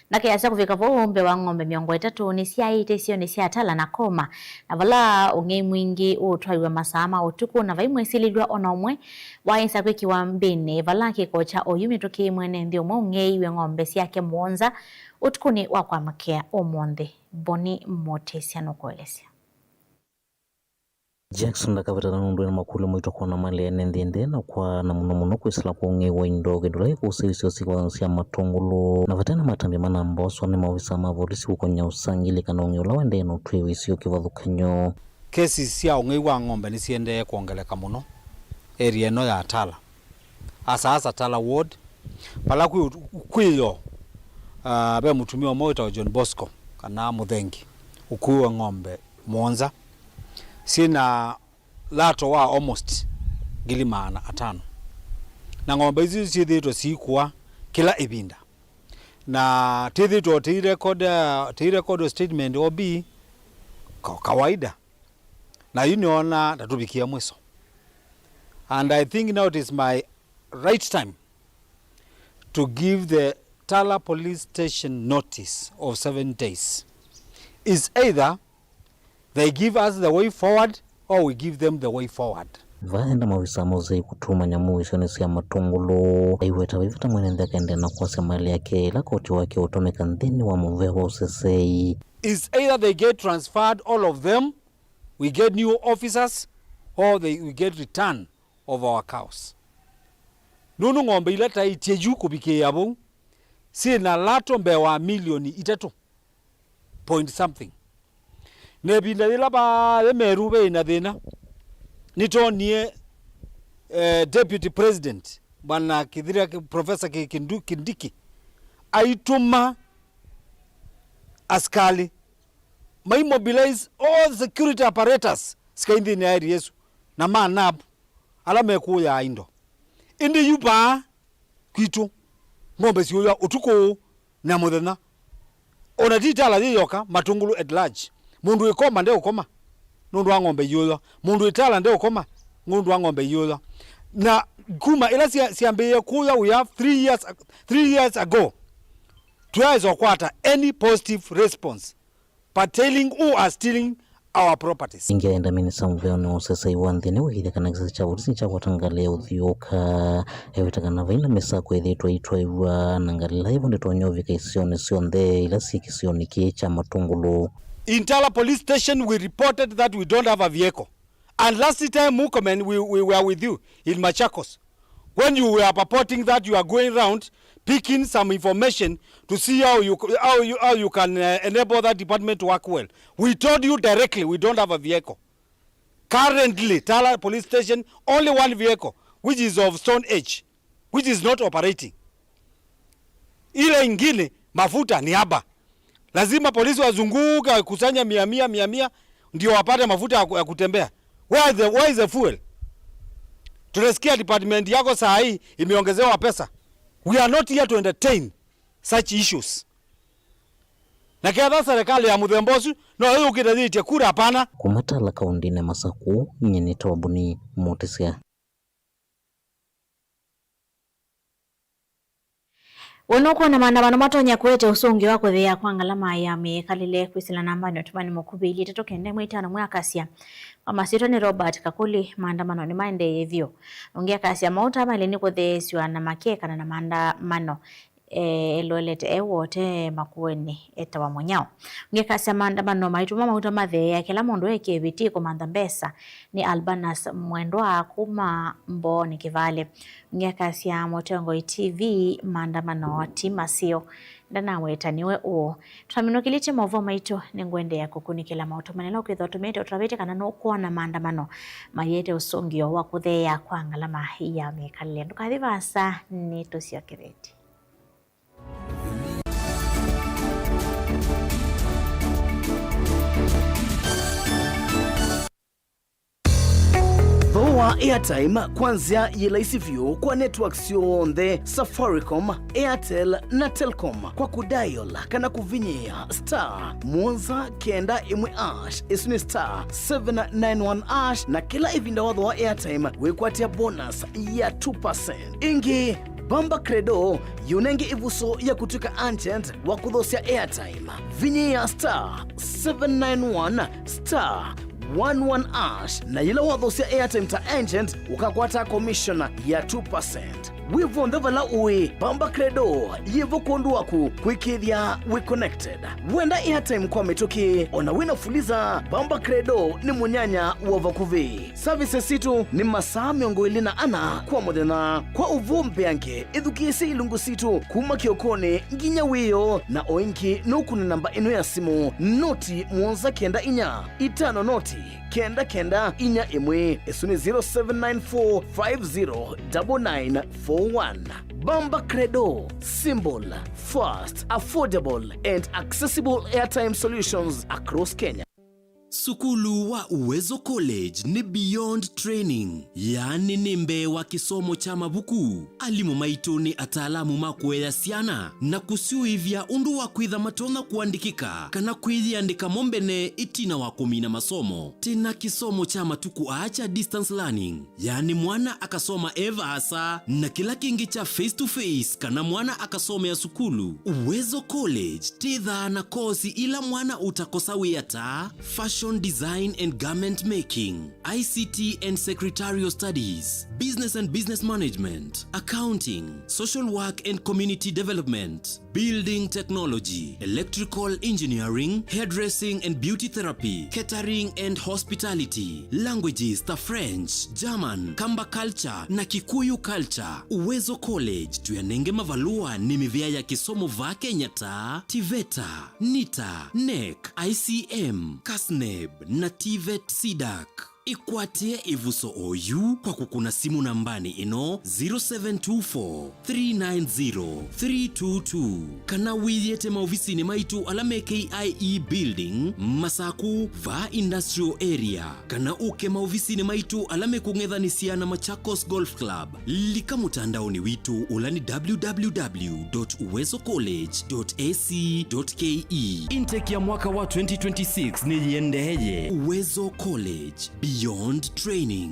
Ndaka easya kũvika vau, mbee wa ng'ombe mĩongo ĩtatũ nĩsyaĩĩte isionĩ sya Tala na Koma, na vala ũng'ei mwingĩ ũũtwaiw'a masaa ma ũtukũ na vai mwĩsilĩlw'a o na ũmwe waaĩsa kwĩkĩwa mbĩnĩ vala kĩko kya oyu mĩtũkĩ mwene nthĩ ũmwe ũng'eiwe ng'ombe syake mũonza ũtukũnĩ wa kwamũkĩa ũmũnthĩ. Boni Mũtĩsya nũkũelesya. Jackson ndakavĩtana nũndũ ena makũlyo maito kwona mali ene nthĩ ndee na kwa na mũno mũno kwĩsĩla kwa ũng'ei wa indo, kĩndũ kĩla kĩkũsĩĩsya syĩko sya Matũngũlũ. Na vate na matambya mana mboswa nĩ maovisa ma volisi kũkonya ũsangĩli kana ũng'ei ũla ũendee na ũtwĩĩo isio kĩvathũkany'o. Kesi sya ũng'ei wa ng'ombe nĩsiendee kwongeleka mũno area ĩno ya Tala, asa asa Tala ward, vala kwĩ, kwĩyo, ah, ve mũtumĩa ũmwe wĩtawa John Bosco kana Mũthengi ũkuiwe ng'ombe mũonza syĩ na lato wa almost ngili maana atano, na ng'ombe isu syĩthĩĩtwe siikũa kĩla ĩvinda, na twĩthĩĩtwe tũirekoda, tũirekoda statement O B ka-, kawaida. Na yu nĩona ta tũvikie mwiso. And I think now it is my right time to give the Tala Police Station notice of seven days. Is either they give us the way forward or we give them the way forward. Vaenda maovisa ma ũsei kũtuma nyamũ isionĩ sya Matũngũlũ. Aiweta vaivata mwene nthĩ akaendeea na kwasya mali yake ĩla koti wake ũtũmĩka nthĩnĩ wa mũvea wa ũsesei. Is either they get transferred, all of them, we get new officers, or they, we get return of our cows. Nũndũ ng'ombe ila taĩtye yu kũvikĩĩa vau syĩ na lato mbee wa milioni itatũ point something. Na ĩvinda yĩla vaaĩ Meru veĩ na thĩna, nĩtwonie, eh, Deputy President Bwana Kithira, Professor Ki-, Kindu-, Kindiki aitũma asikalĩ maimobilize all the security apparatus sikai nthĩnĩ ya area ĩsu na ma nab ala mekũũyaa indo. Ĩndĩ yu vaa kwitũ, ng'ombe siũywa ũtukũ na mũthenya. O na ti Tala yĩ yoka, Matũngũlũ at large. Mũndũ wĩ Koma ndeũkoma nũndũ wa ng'ombe iũywa. Mũndũ wĩ Tala ndeũkoma nũndũ wa ng'ombe iũywa. Na kuma ĩla sya-, syambĩĩe kũya, we have three years, three years ago, tũyaaĩsa ũkwata any positive response pertaining who are stealing our properties. Ĩngĩ aenda minista mũveanĩ wa ũsesei wa nthĩ nĩwĩkĩthya kana kĩsasi kya volisi nĩkyakwata ngalĩ ya ũthiũũka. Eweta kana vai na mĩsako ĩthĩĩtwe ĩitwaĩw'a na ngalĩ ĩla yĩvo ndĩtonya ũvika isionĩ syonthe ila syĩ kĩsionĩ kĩĩ kya Matũngũlũ. In Tala Police Station, we reported that we don't have a vehicle. And last time, Murkomen, we, we were with you in Machakos. When you were purporting that you are going round picking some information to see how you, how you, how you can, uh, enable that department to work well. We told you directly we don't have a vehicle. Currently, Tala Police Station, only one vehicle, which is of Stone Age, which is not operating. Ile ingine, mafuta ni haba. Lazima polisi wazunguke wakusanya mia mia, mia mia, ndio wapate mafuta ya ku-, ya kutembea. Where is the, where is the fuel? Tunasikia department yako saa hii imeongezewa pesa. We are not here to entertain such issues. Na ketha serikali ya mũthemba ũsu no yũkĩte yĩtye kura, hapana. Kuma Tala kaũndĩnĩ Masaku, nyie nĩ Tobuni Mũtĩsya. We nũkwona maandamano matonya kũete ũsũngĩo wa kũtheea kwa ngalama ya mĩkalĩle? Kwĩsĩla nambanĩ ũtũmani mũkuvĩ, ilĩ itatũ kenda ĩmwe itano, mwĩ akasya. Kwa masyĩtwa nĩ Robert Kakũli, maandamano nĩmaendeeye vyũ. Ũngĩ akasya, mauta maĩle nĩ kũtheesw'a na makekana na maandamano. E, Eldoret e Wote Makueni etawa Mũnyao. Ũngĩ akasya, maandamano maitũma mauta matheea, kĩla mũndũ ekie ĩvĩtĩ kũmantha mbesa. Nĩ Albanus Mwendwa kuma Mbooni Kĩvale. Ũngĩ akasya, Mũtongoi T V, maandamano ti maseo. Ndanaweta nĩwe ũũ. Twaminũkĩlĩtye maũvoo maitũ, nĩngũendeea kũkunĩkĩla maũtũmanĩla ũkwĩthwa ũtũmĩte ũtavĩtye kana nũkwona maandamano maiete ũsũngĩo wa kũtheea kwa ngalama ya mĩkalĩle. Ndũkathi vaasa, nĩtũsyokethetye. Airtime kwa nzĩa yĩ laisi vyũ kwa network syonthe, Safaricom, Airtel na Telcom, kwa kũdial kana kũvinyĩĩa star mũonza kenda ĩmwe hash, ĩsu nĩ star seven nine one hash, na kĩla ĩvinda wathooa airtime wĩkwatĩa bonus ya two percent. Ĩngĩ, Bamba Credo yĩũnenge ĩvuso ya kũtw'ĩka agent wa kũthosya airtime. Vinyĩĩa star seven nine one star one one hash, na yĩla wathosya airtime ta agent, ũkakwata commission ya two percent. Wĩ vonthe vala ũĩ, Bamba Credo yĩvo kwondũ waku kwĩkĩĩthya wĩ connected. Wenda airtime kwa mĩtũkĩ, ona wĩna Fuliza, Bamba Credo nĩ mũnyanya wa vakuvĩ. Services sitũ nĩ masaa mĩongo ĩlĩ na ana kwa mũthenya. Kwa ũvoo mbeange, ĩthukĩĩsye ilungu sitũ kuma kĩokonĩ nginya wĩoo, na o ĩngĩ nũkũne namba ĩno ya simũ, noti mũonza kenda inya itano noti kenda kenda inya ĩmwe. Ĩsu nĩ zero seven nine four five zero nine nine four one. Bamba Credo, simple, fast, affordable and accessible airtime solutions across Kenya. Sukulu wa Uwezo College nĩ beyond training, yaani nĩ mbee wa kĩsomo kya mavuku. Alimũ maitũ nĩ ataalamu ma kũea syana na kũsyũĩvya ũndũ wa kwĩtha matonya kũandĩkĩka kana kwĩyĩandĩka mo mbene ĩtina wa kũmina masomo. Twĩna kĩsomo kya matukũ aa kya distance learning, yaani mwana akasoma e vaasa, na kĩla kĩngĩ kya face to face kana mwana akasomea sukulu. Uwezo College twĩthaa na kosi ila mwana ũtakosa wĩa ta fashion design and garment making, I C T and secretarial studies, business and business management, accounting, social work and community development, building technology, electrical engineering, hairdressing and beauty therapy, catering and hospitality, languages ta French, German, Kamba culture na Kikuyu culture. Uwezo College tũyanenge mavalũa nĩ mĩvĩa ya kĩsomo vaa Kenya ta TVETA, NITA, NEC, I C M, CASNEB na TVET CDAC. Ĩkwatĩe ĩvuso oyu kwa kũkũna simũ nambanĩ ĩno, zero seven two four, three nine zero, three two two, kana wĩyĩte maovisinĩ maitũ ala me K I E Building, Masaku, vaa Industrial Area, kana ũke maovisinĩ maitũ ala me kũng'ethanĩsya na Machakos Golf Club. Lika mũtandaonĩ witũ ũla nĩ www dot uwezo college dot ac dot ke. Intake ya mwaka wa twenty twenty-six nĩyĩendeeye. Uwezo College, beyond training.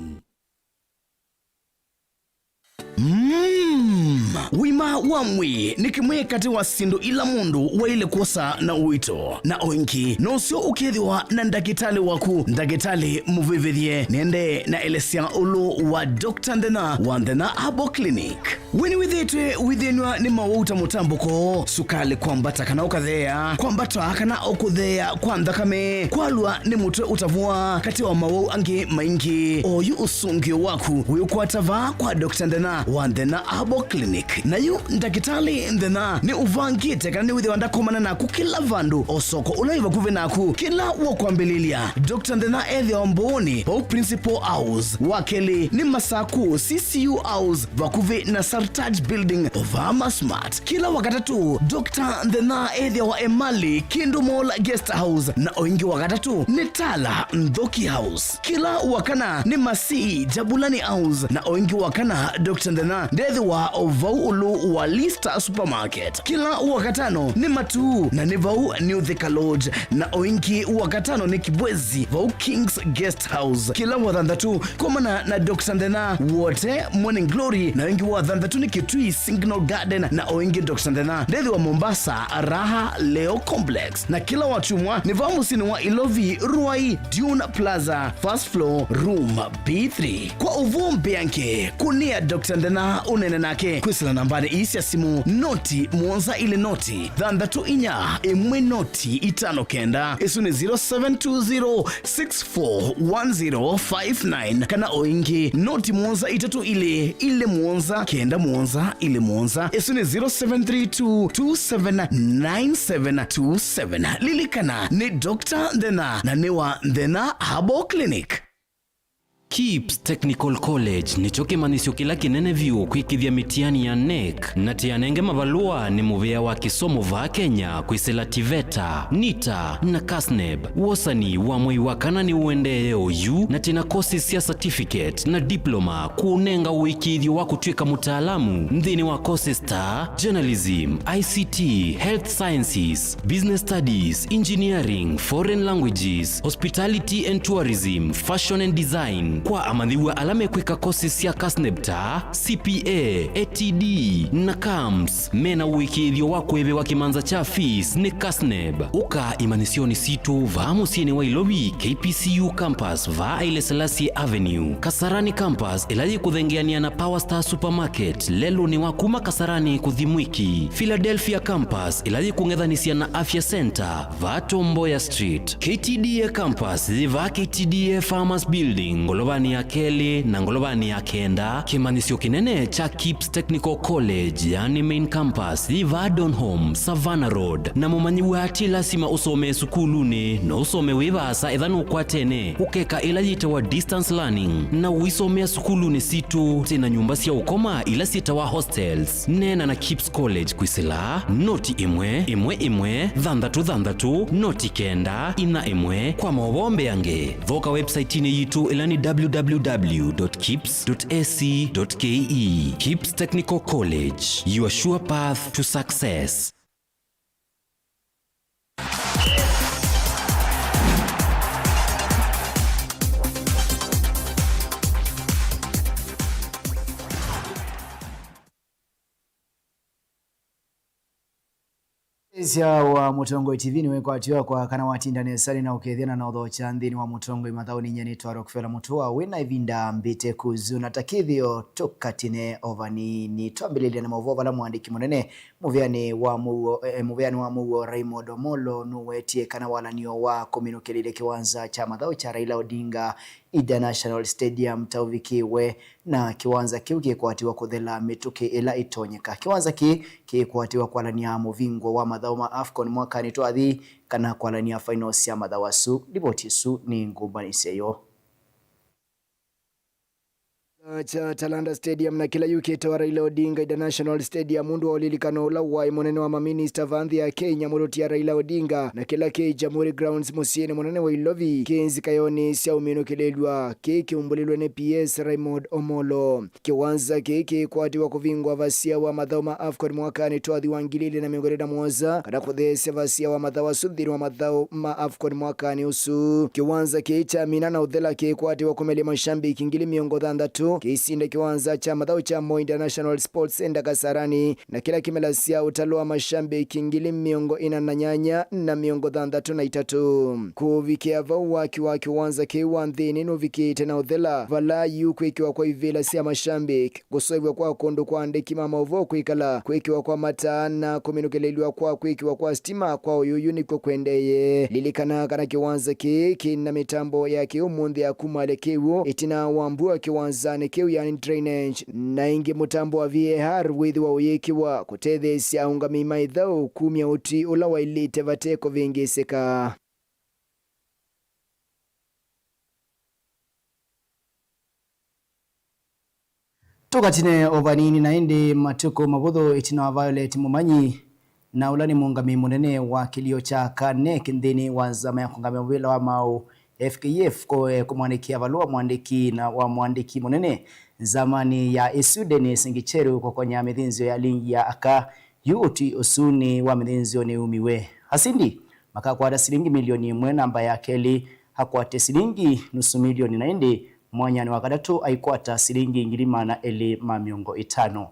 Mm. Ũima wa mwĩĩ nĩ kĩmwe katĩ wa syĩndũ ila mũndũ waĩle kwosa na ũito, na o ĩngĩ nũseo ũkethĩwa na ndakĩtalĩ waku, ndakĩtalĩ mũvĩvĩthye. Nĩendee na elesya ũlũ wa Doctor Nthena wa Nthena Herbal Clinic. We nĩwĩthĩĩtwe ũithĩnw'a nĩ mawau ta mũtambũko, sukalĩ kwambata kana ũkatheea, kwambata kana o kũtheea kwa nthakame, kwalwa nĩ mũtwe ũtavũa, katĩ wa mawau angĩ maingĩ? Oyu ũsũngĩo waku wĩũkwata vaa kwa Doctor Nthena wa Nthena Herbal Clinic. Na yu ndakĩtalĩ Nthena nĩ ũvangĩte kana nĩwĩthĩwa ndakomana naku kĩla vandũ, o soko ũla wĩ vakuvĩ naku, kĩla wũkwambĩlĩlya. Doctor Nthena ethĩawa Mbooni, vau Principal House. Wa kelĩ nĩ Masaku, C C U House, vakuvĩ na Sartaj Building, o vaa Masmart. Kĩla Wakatatũ, Doctor Nthena ethĩawa Emali, Kindu Mall Guest House, na o ĩngĩ Wakatatũ nĩ Tala, Nthoki House. Kĩla Wakana nĩ Masii, Jabulani House, na o ĩngĩ Wakana, Doctor Nthena ndethĩwa o vau ũlũ wa Lista Supermarket. Kĩla Wakatano nĩ Matuu, na nĩ vau New Thika Lodge, na o ĩngĩ Wakatano nĩ Kibwezi, vau King's Guest House. Kĩla Wathanthatũ, komana na Doctor Nthena Wote Morning Glory, na o ĩngĩ Wathanthatũ nĩ Kitui Signal Garden, na o ĩngĩ Doctor Nthena ndethĩwa Mombasa, Raha Leo Complex. Na kĩla Wakyumwa nĩ vaa mũsyĩnĩ wa Ilovi, Ruai, Dune Plaza, first floor, room B three. Kwa ũvoo mbeange, kũnĩa Doctor Nthena ũneene nake kwĩsĩla nambanĩ ii sya simũ, noti mũonza ilĩ noti thanthatũ inya ĩmwe noti itano kenda. Ĩsu nĩ zero seven two zero six four one zero five nine, kana o ĩngĩ, noti mũonza itatũ ilĩ ilĩ mũonza kenda mũonza ilĩ mũonza. Ĩsu nĩ zero seven three two two seven nine seven two seven. Lilikana, nĩ Doctor Nthena, na nĩ wa Nthena Herbal Clinic. KIPPS Technical College nĩkyo kĩmanyĩsyo kĩla kĩnene vyũ kwĩkĩthya mĩtiani ya NEC, na tĩ anenge mavalũa nĩ mũvĩa wa kĩsomo vaa Kenya kwĩsĩla TVETA, NITA, na KASNEB. Wosani wa mwei wa kana nĩũendee oyu, na tĩ na courses sya certificate na diploma kũũnenga ũĩkĩĩthyo wa kũtw'ĩka mũtaalamu nthĩnĩ wa courses ta journalism, I C T, health sciences, business studies, engineering, foreign languages, hospitality and tourism, fashion and design. Kwa amanyĩw'a ala mekwĩka courses sya KASNEB ta C P A, A T D, na CAMS, mena ũĩkĩĩthyo wa kũĩvĩwa kĩmanza kya fees nĩ KASNEB. Ũka imanyĩsyonĩ sitũ vaa mũsyĩnĩ wa Ilovi, K P C U campus, vaa Haile Selassie Avenue, Kasarani campus, ĩla yĩkũthengeanĩa na Power Star Supermarket, lelũnĩ wa kuma Kasarani kũthi Mwiki, Philadelphia campus, ĩla yĩkũng'ethanĩsya na Afya Center, vaa Tom Mboya Street, K T D A campus, yĩ vaa K T D A Farmers Building, ngolovanĩ ya kelĩ na ngolovanĩ ya kenda. Kĩmanyĩsyo kĩnene kya KIPPS Technical College, yani main campus, yĩ vaa Donholm, Savannah Road. Na mũmanyĩw'a ti lasima ũsomee sukulunĩ, no ũsome wĩ vaasa etha nũkwatene, ũkeka ĩla yĩtawa distance learning, na ũisomea sukulunĩ sitũ. Twĩ na nyũmba sya ũkoma ila syĩtawa hostels. Neena na KIPPS College kwĩsĩla noti ĩmwe, ĩmwe, ĩmwe, thanthatũ, thanthatũ, noti kenda, inya, ĩmwe. Kwa maũvoo mbeange, thoka website-inĩ yitũ ĩla nĩ W W W dot kips dot A C dot K E. KIPPS Technical College, your sure path to success. Ĩsya wa Mũtongoi T V nĩwĩkwatĩwa kwa kana watinda nesa nĩ na ũkethya na ũthokya nthĩnĩ wa Mũtongoi mathaũnĩ. Nyie nĩtwa Rockefeller Mũtũa, wĩ na ĩvinda mbĩte kũzu na ta kĩthĩo tũkatine o vanini. Twambĩlĩlya na maũvoo vala mũandĩki mũnene mũvĩanĩ wa mũuo, eh, mũvĩanĩ wa mũuo Raymond Omolo nũwetie kana walanio wa kũminũkĩlĩlya kĩwanza kya mathaũ kya Raila Odinga International Stadium ta ũvikĩwe, na kĩwanza kĩu kĩkwatiwa kũthela mĩtũkĩ ĩla ĩtonyeka. Kĩwanza kĩĩ kĩkwatiwa kwalany'a mũvingũo wa mathaũ ma AFCON mwakanĩ twathi, kana kwalany'a finals sya mathaũ asu. Livoti ĩsu nĩ ngũmbanĩsya yo. Kya Talanta Stadium na kĩla yũkĩte wa Raila Odinga International Stadium, ũndũ wa ũlilikano ũla waĩ mũnene wa maminista va nthĩ ya Kenya, mũtũtia Raila Odinga, na kĩla kĩ Jamhuri Grounds mũsyĩnĩ mũnene wa Ilovi, kĩ nzikayonĩ sya ũminũkĩlĩlw'a. Kĩĩ kĩumbũlĩlwe nĩ P S Raymond Omolo. Kĩwanza kĩĩ kĩkwatiwa kũvingũa vasia wa mathaũ ma AFCON mwakanĩ twathi wa ngili ilĩ na mĩongo ĩlĩ na mũonza, kana kũtheesya vasia wa mathaũ asu nthĩnĩ wa mathaũ ma AFCON mwakanĩ ũsu. Kĩwanza kĩĩ kyamina na ũthela kĩkwatiwa kũmelya mashambiki ngili mĩongo thanthatũ, kĩisinde kĩwanza kya mathaũ kya Moi International Sports Center Kasarani, na kĩla kĩmelasya ũtalo wa mashambiki ngili mĩongo ĩna na nyanya na mĩongo thanthatũ na itatũ. Kũvikĩa vau, waki wa kĩwanza kĩu wa nthĩnĩ nũvikĩte na ũthela, vala yu kwĩkĩwa kwa ivĩla sya mashambiki, kũseũvw'a kwa kũndũ kwa andĩki ma maũvoo kwĩkala, kwĩkĩwa kwa mataa, na kũminũkĩlĩlw'a kwa kwĩkĩwa kwa sitima kwa ũyũyũ nĩkw'o kwendeeye. Lilikana kana kĩwanza kĩĩ kĩ na mĩtambo ya kĩ-ũmũnthĩ ya kumalya kĩw'ũ ĩtina wa mbua kĩwanzanĩ kĩu, yani drainage, na ĩngĩ mũtambo wa V A R wĩthĩwa ũyĩkĩwa kũtetheesya aũngamĩi ma ĩthaũ kumya ũtwi ũla waĩlĩte vate kũvĩngĩĩsĩka. Tũkatine o vanini na ĩndĩ matukũ mavũthũ ĩtina wa Violet Mũmanyi, na ũla nĩ mũũngamĩi mũnene wa kĩlio kya KANEC nthĩnĩ wa nzama ya kũũngamĩa mũvĩla wa maaũ, F K F, kũ-, kũmwandĩkĩa valũa mwandĩki na wa mwandĩki mũnene nzamanĩ ya ĩsu, Dennis Ngicheru, kũkonya mĩthĩnzĩo ya lingi ya aka. Yu ũtwi ũsu nĩ wa mĩthĩnzĩo nĩumiwe. Asindi makakwata silingi milioni ĩmwe, namba ya kelĩ akwate silingi nusu milioni, na ĩndĩ mwanyanĩ wa katatũ aikwata silingi ngili maana elĩ ma mĩongo ĩtano.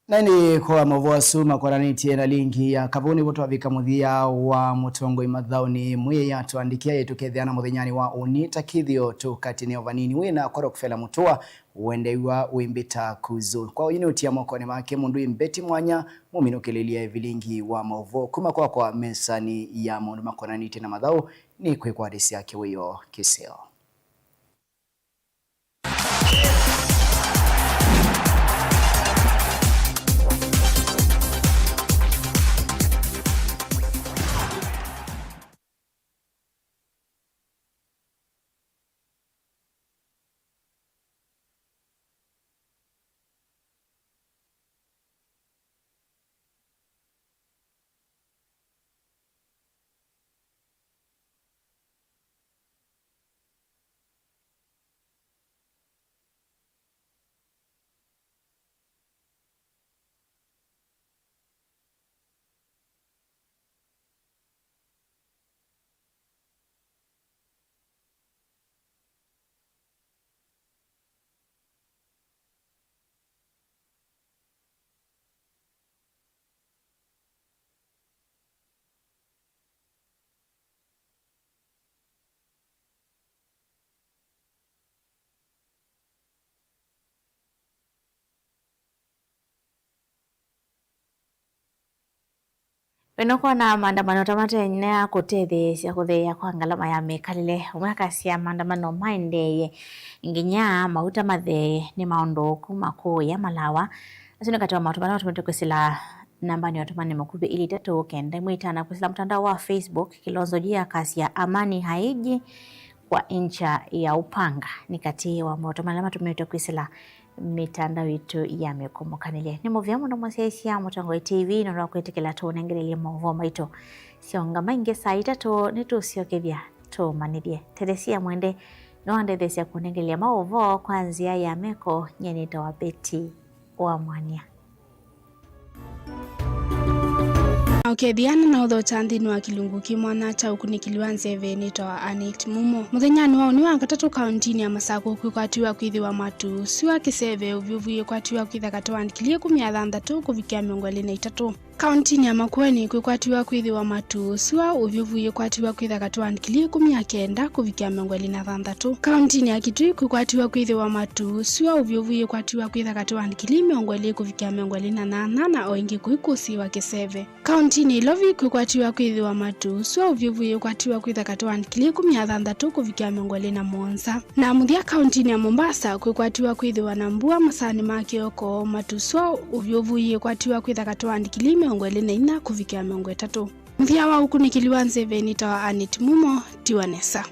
Na ĩndĩ kwa maũvoo asu makonanĩtye na lingi ya kavau, nĩvo twavika mũthya wa Mũtongoi Mathaũnĩ. Mwĩai atũandĩkĩa ĩtũkethĩana mũthenyanĩ wa ũnĩ ta kĩthĩo tũkatine o vanini. Wĩ na Rockefeller Mũtũa, ũendeew'a wĩ mbĩta kuzu. Kwa ũyũ nĩ ũtia mokonĩ make mũndũ wĩ mbeti mwanya, mũminũkĩlĩlye vilingi wa maũvoo kuma kwakwa mesanĩ ya maũndũ makonanĩtye na mathaũ. Nĩ kwĩkwatĩsya kĩwĩoo kĩseo. Nũkwona maandamano ta mate nĩ ya kũtetheesya kũtheea kwa ngalama ya mĩkalĩle. Ũmwe akasya maandamano maendeeye nginya mauta mathee nĩ maũndũ kuma kũya malawa. Asu nĩ katĩ wa maũndũ mala matũmĩte kwĩsĩla nambanĩ ya ũtũmani mũkuvĩ ilĩ itatũ kenda ĩmwe itano kwĩsĩla mũtandao wa Facebook. Kilonzo Jia akasya amani haiji kwa incha ya upanga nĩ katĩ wa maũndũ mala matũmĩte kwĩsĩla mĩtandao itũ ya mĩkũmũkanĩlye. Nĩ mũvea mũno mũsyaĩĩsya Mũtongoi T V nũndũ wa kwĩtĩkĩla tũũnengelelye maũvoo maitũ. Syaũngama ĩngĩ saa itatũ nĩtũsyokethya tũũmanyĩthye. Teresia Mwende nĩwandetheesya kũnengelelya maũvoo kwa nzĩa ya meko. Nyie nĩtawa Betty wa Mwania. Na ũkethĩa nĩnaũthokya nthĩnĩ wa kĩlungu kĩ mwanya kya ũkunĩkĩli wa nzeve nĩtawa Annet Mumo. Mũthenyanĩ wa ũnĩ wa katatũ kaũntinĩ ya Masakũ kwĩkwatiwa kwĩthĩwa matu, sua, kĩseve, ũvyũvu yĩkwatiwa kwĩtha katĩ wa ngili ĩkũmi na thanthatũ kũvikĩa mĩongo ĩlĩ na itatũ. Kaũntinĩ ya Makueni kwĩkwatiwa kwĩthĩwa matu, sua, ũvyũvu yĩkwatiwa kwĩtha katĩ wa ngili ĩkũmi na kenda kũvikĩa mĩongo ĩlĩ na thanthatũ. Kaũntinĩ ya Kitui kwĩkwatiwa kwĩthĩwa matu, sua, ũvyũvu yĩkwatiwa kwĩtha katĩ wa ngili mĩongo ĩlĩ kũvikĩa mĩongo ĩlĩ na nyanya, na o ĩngĩ kũikũsĩĩwa kĩseve. Kaũntinĩ ya Ilovi kwĩkwatiwa kwĩthĩwa matu, sua, ũvyũvu yĩkwatiwa kwĩtha katĩ wa ngili ĩkũmi na thanthatũ kũvikĩa mĩongo ĩlĩ na mũonza. Na mũthya kaũntinĩ ya Mombasa kwĩkwatiwa kwĩthĩwa na mbua masaanĩ ma kĩoko, matu, sua, ũvyũvu yĩkwatiwa kwĩtha katĩ wa ngili mĩongo ĩlĩ na inya kũvikĩa mĩongo ĩtatũ. Mũthya wa ũkunĩkĩli wa nzeve nĩtawa Annet Mumo, tiwa nesa.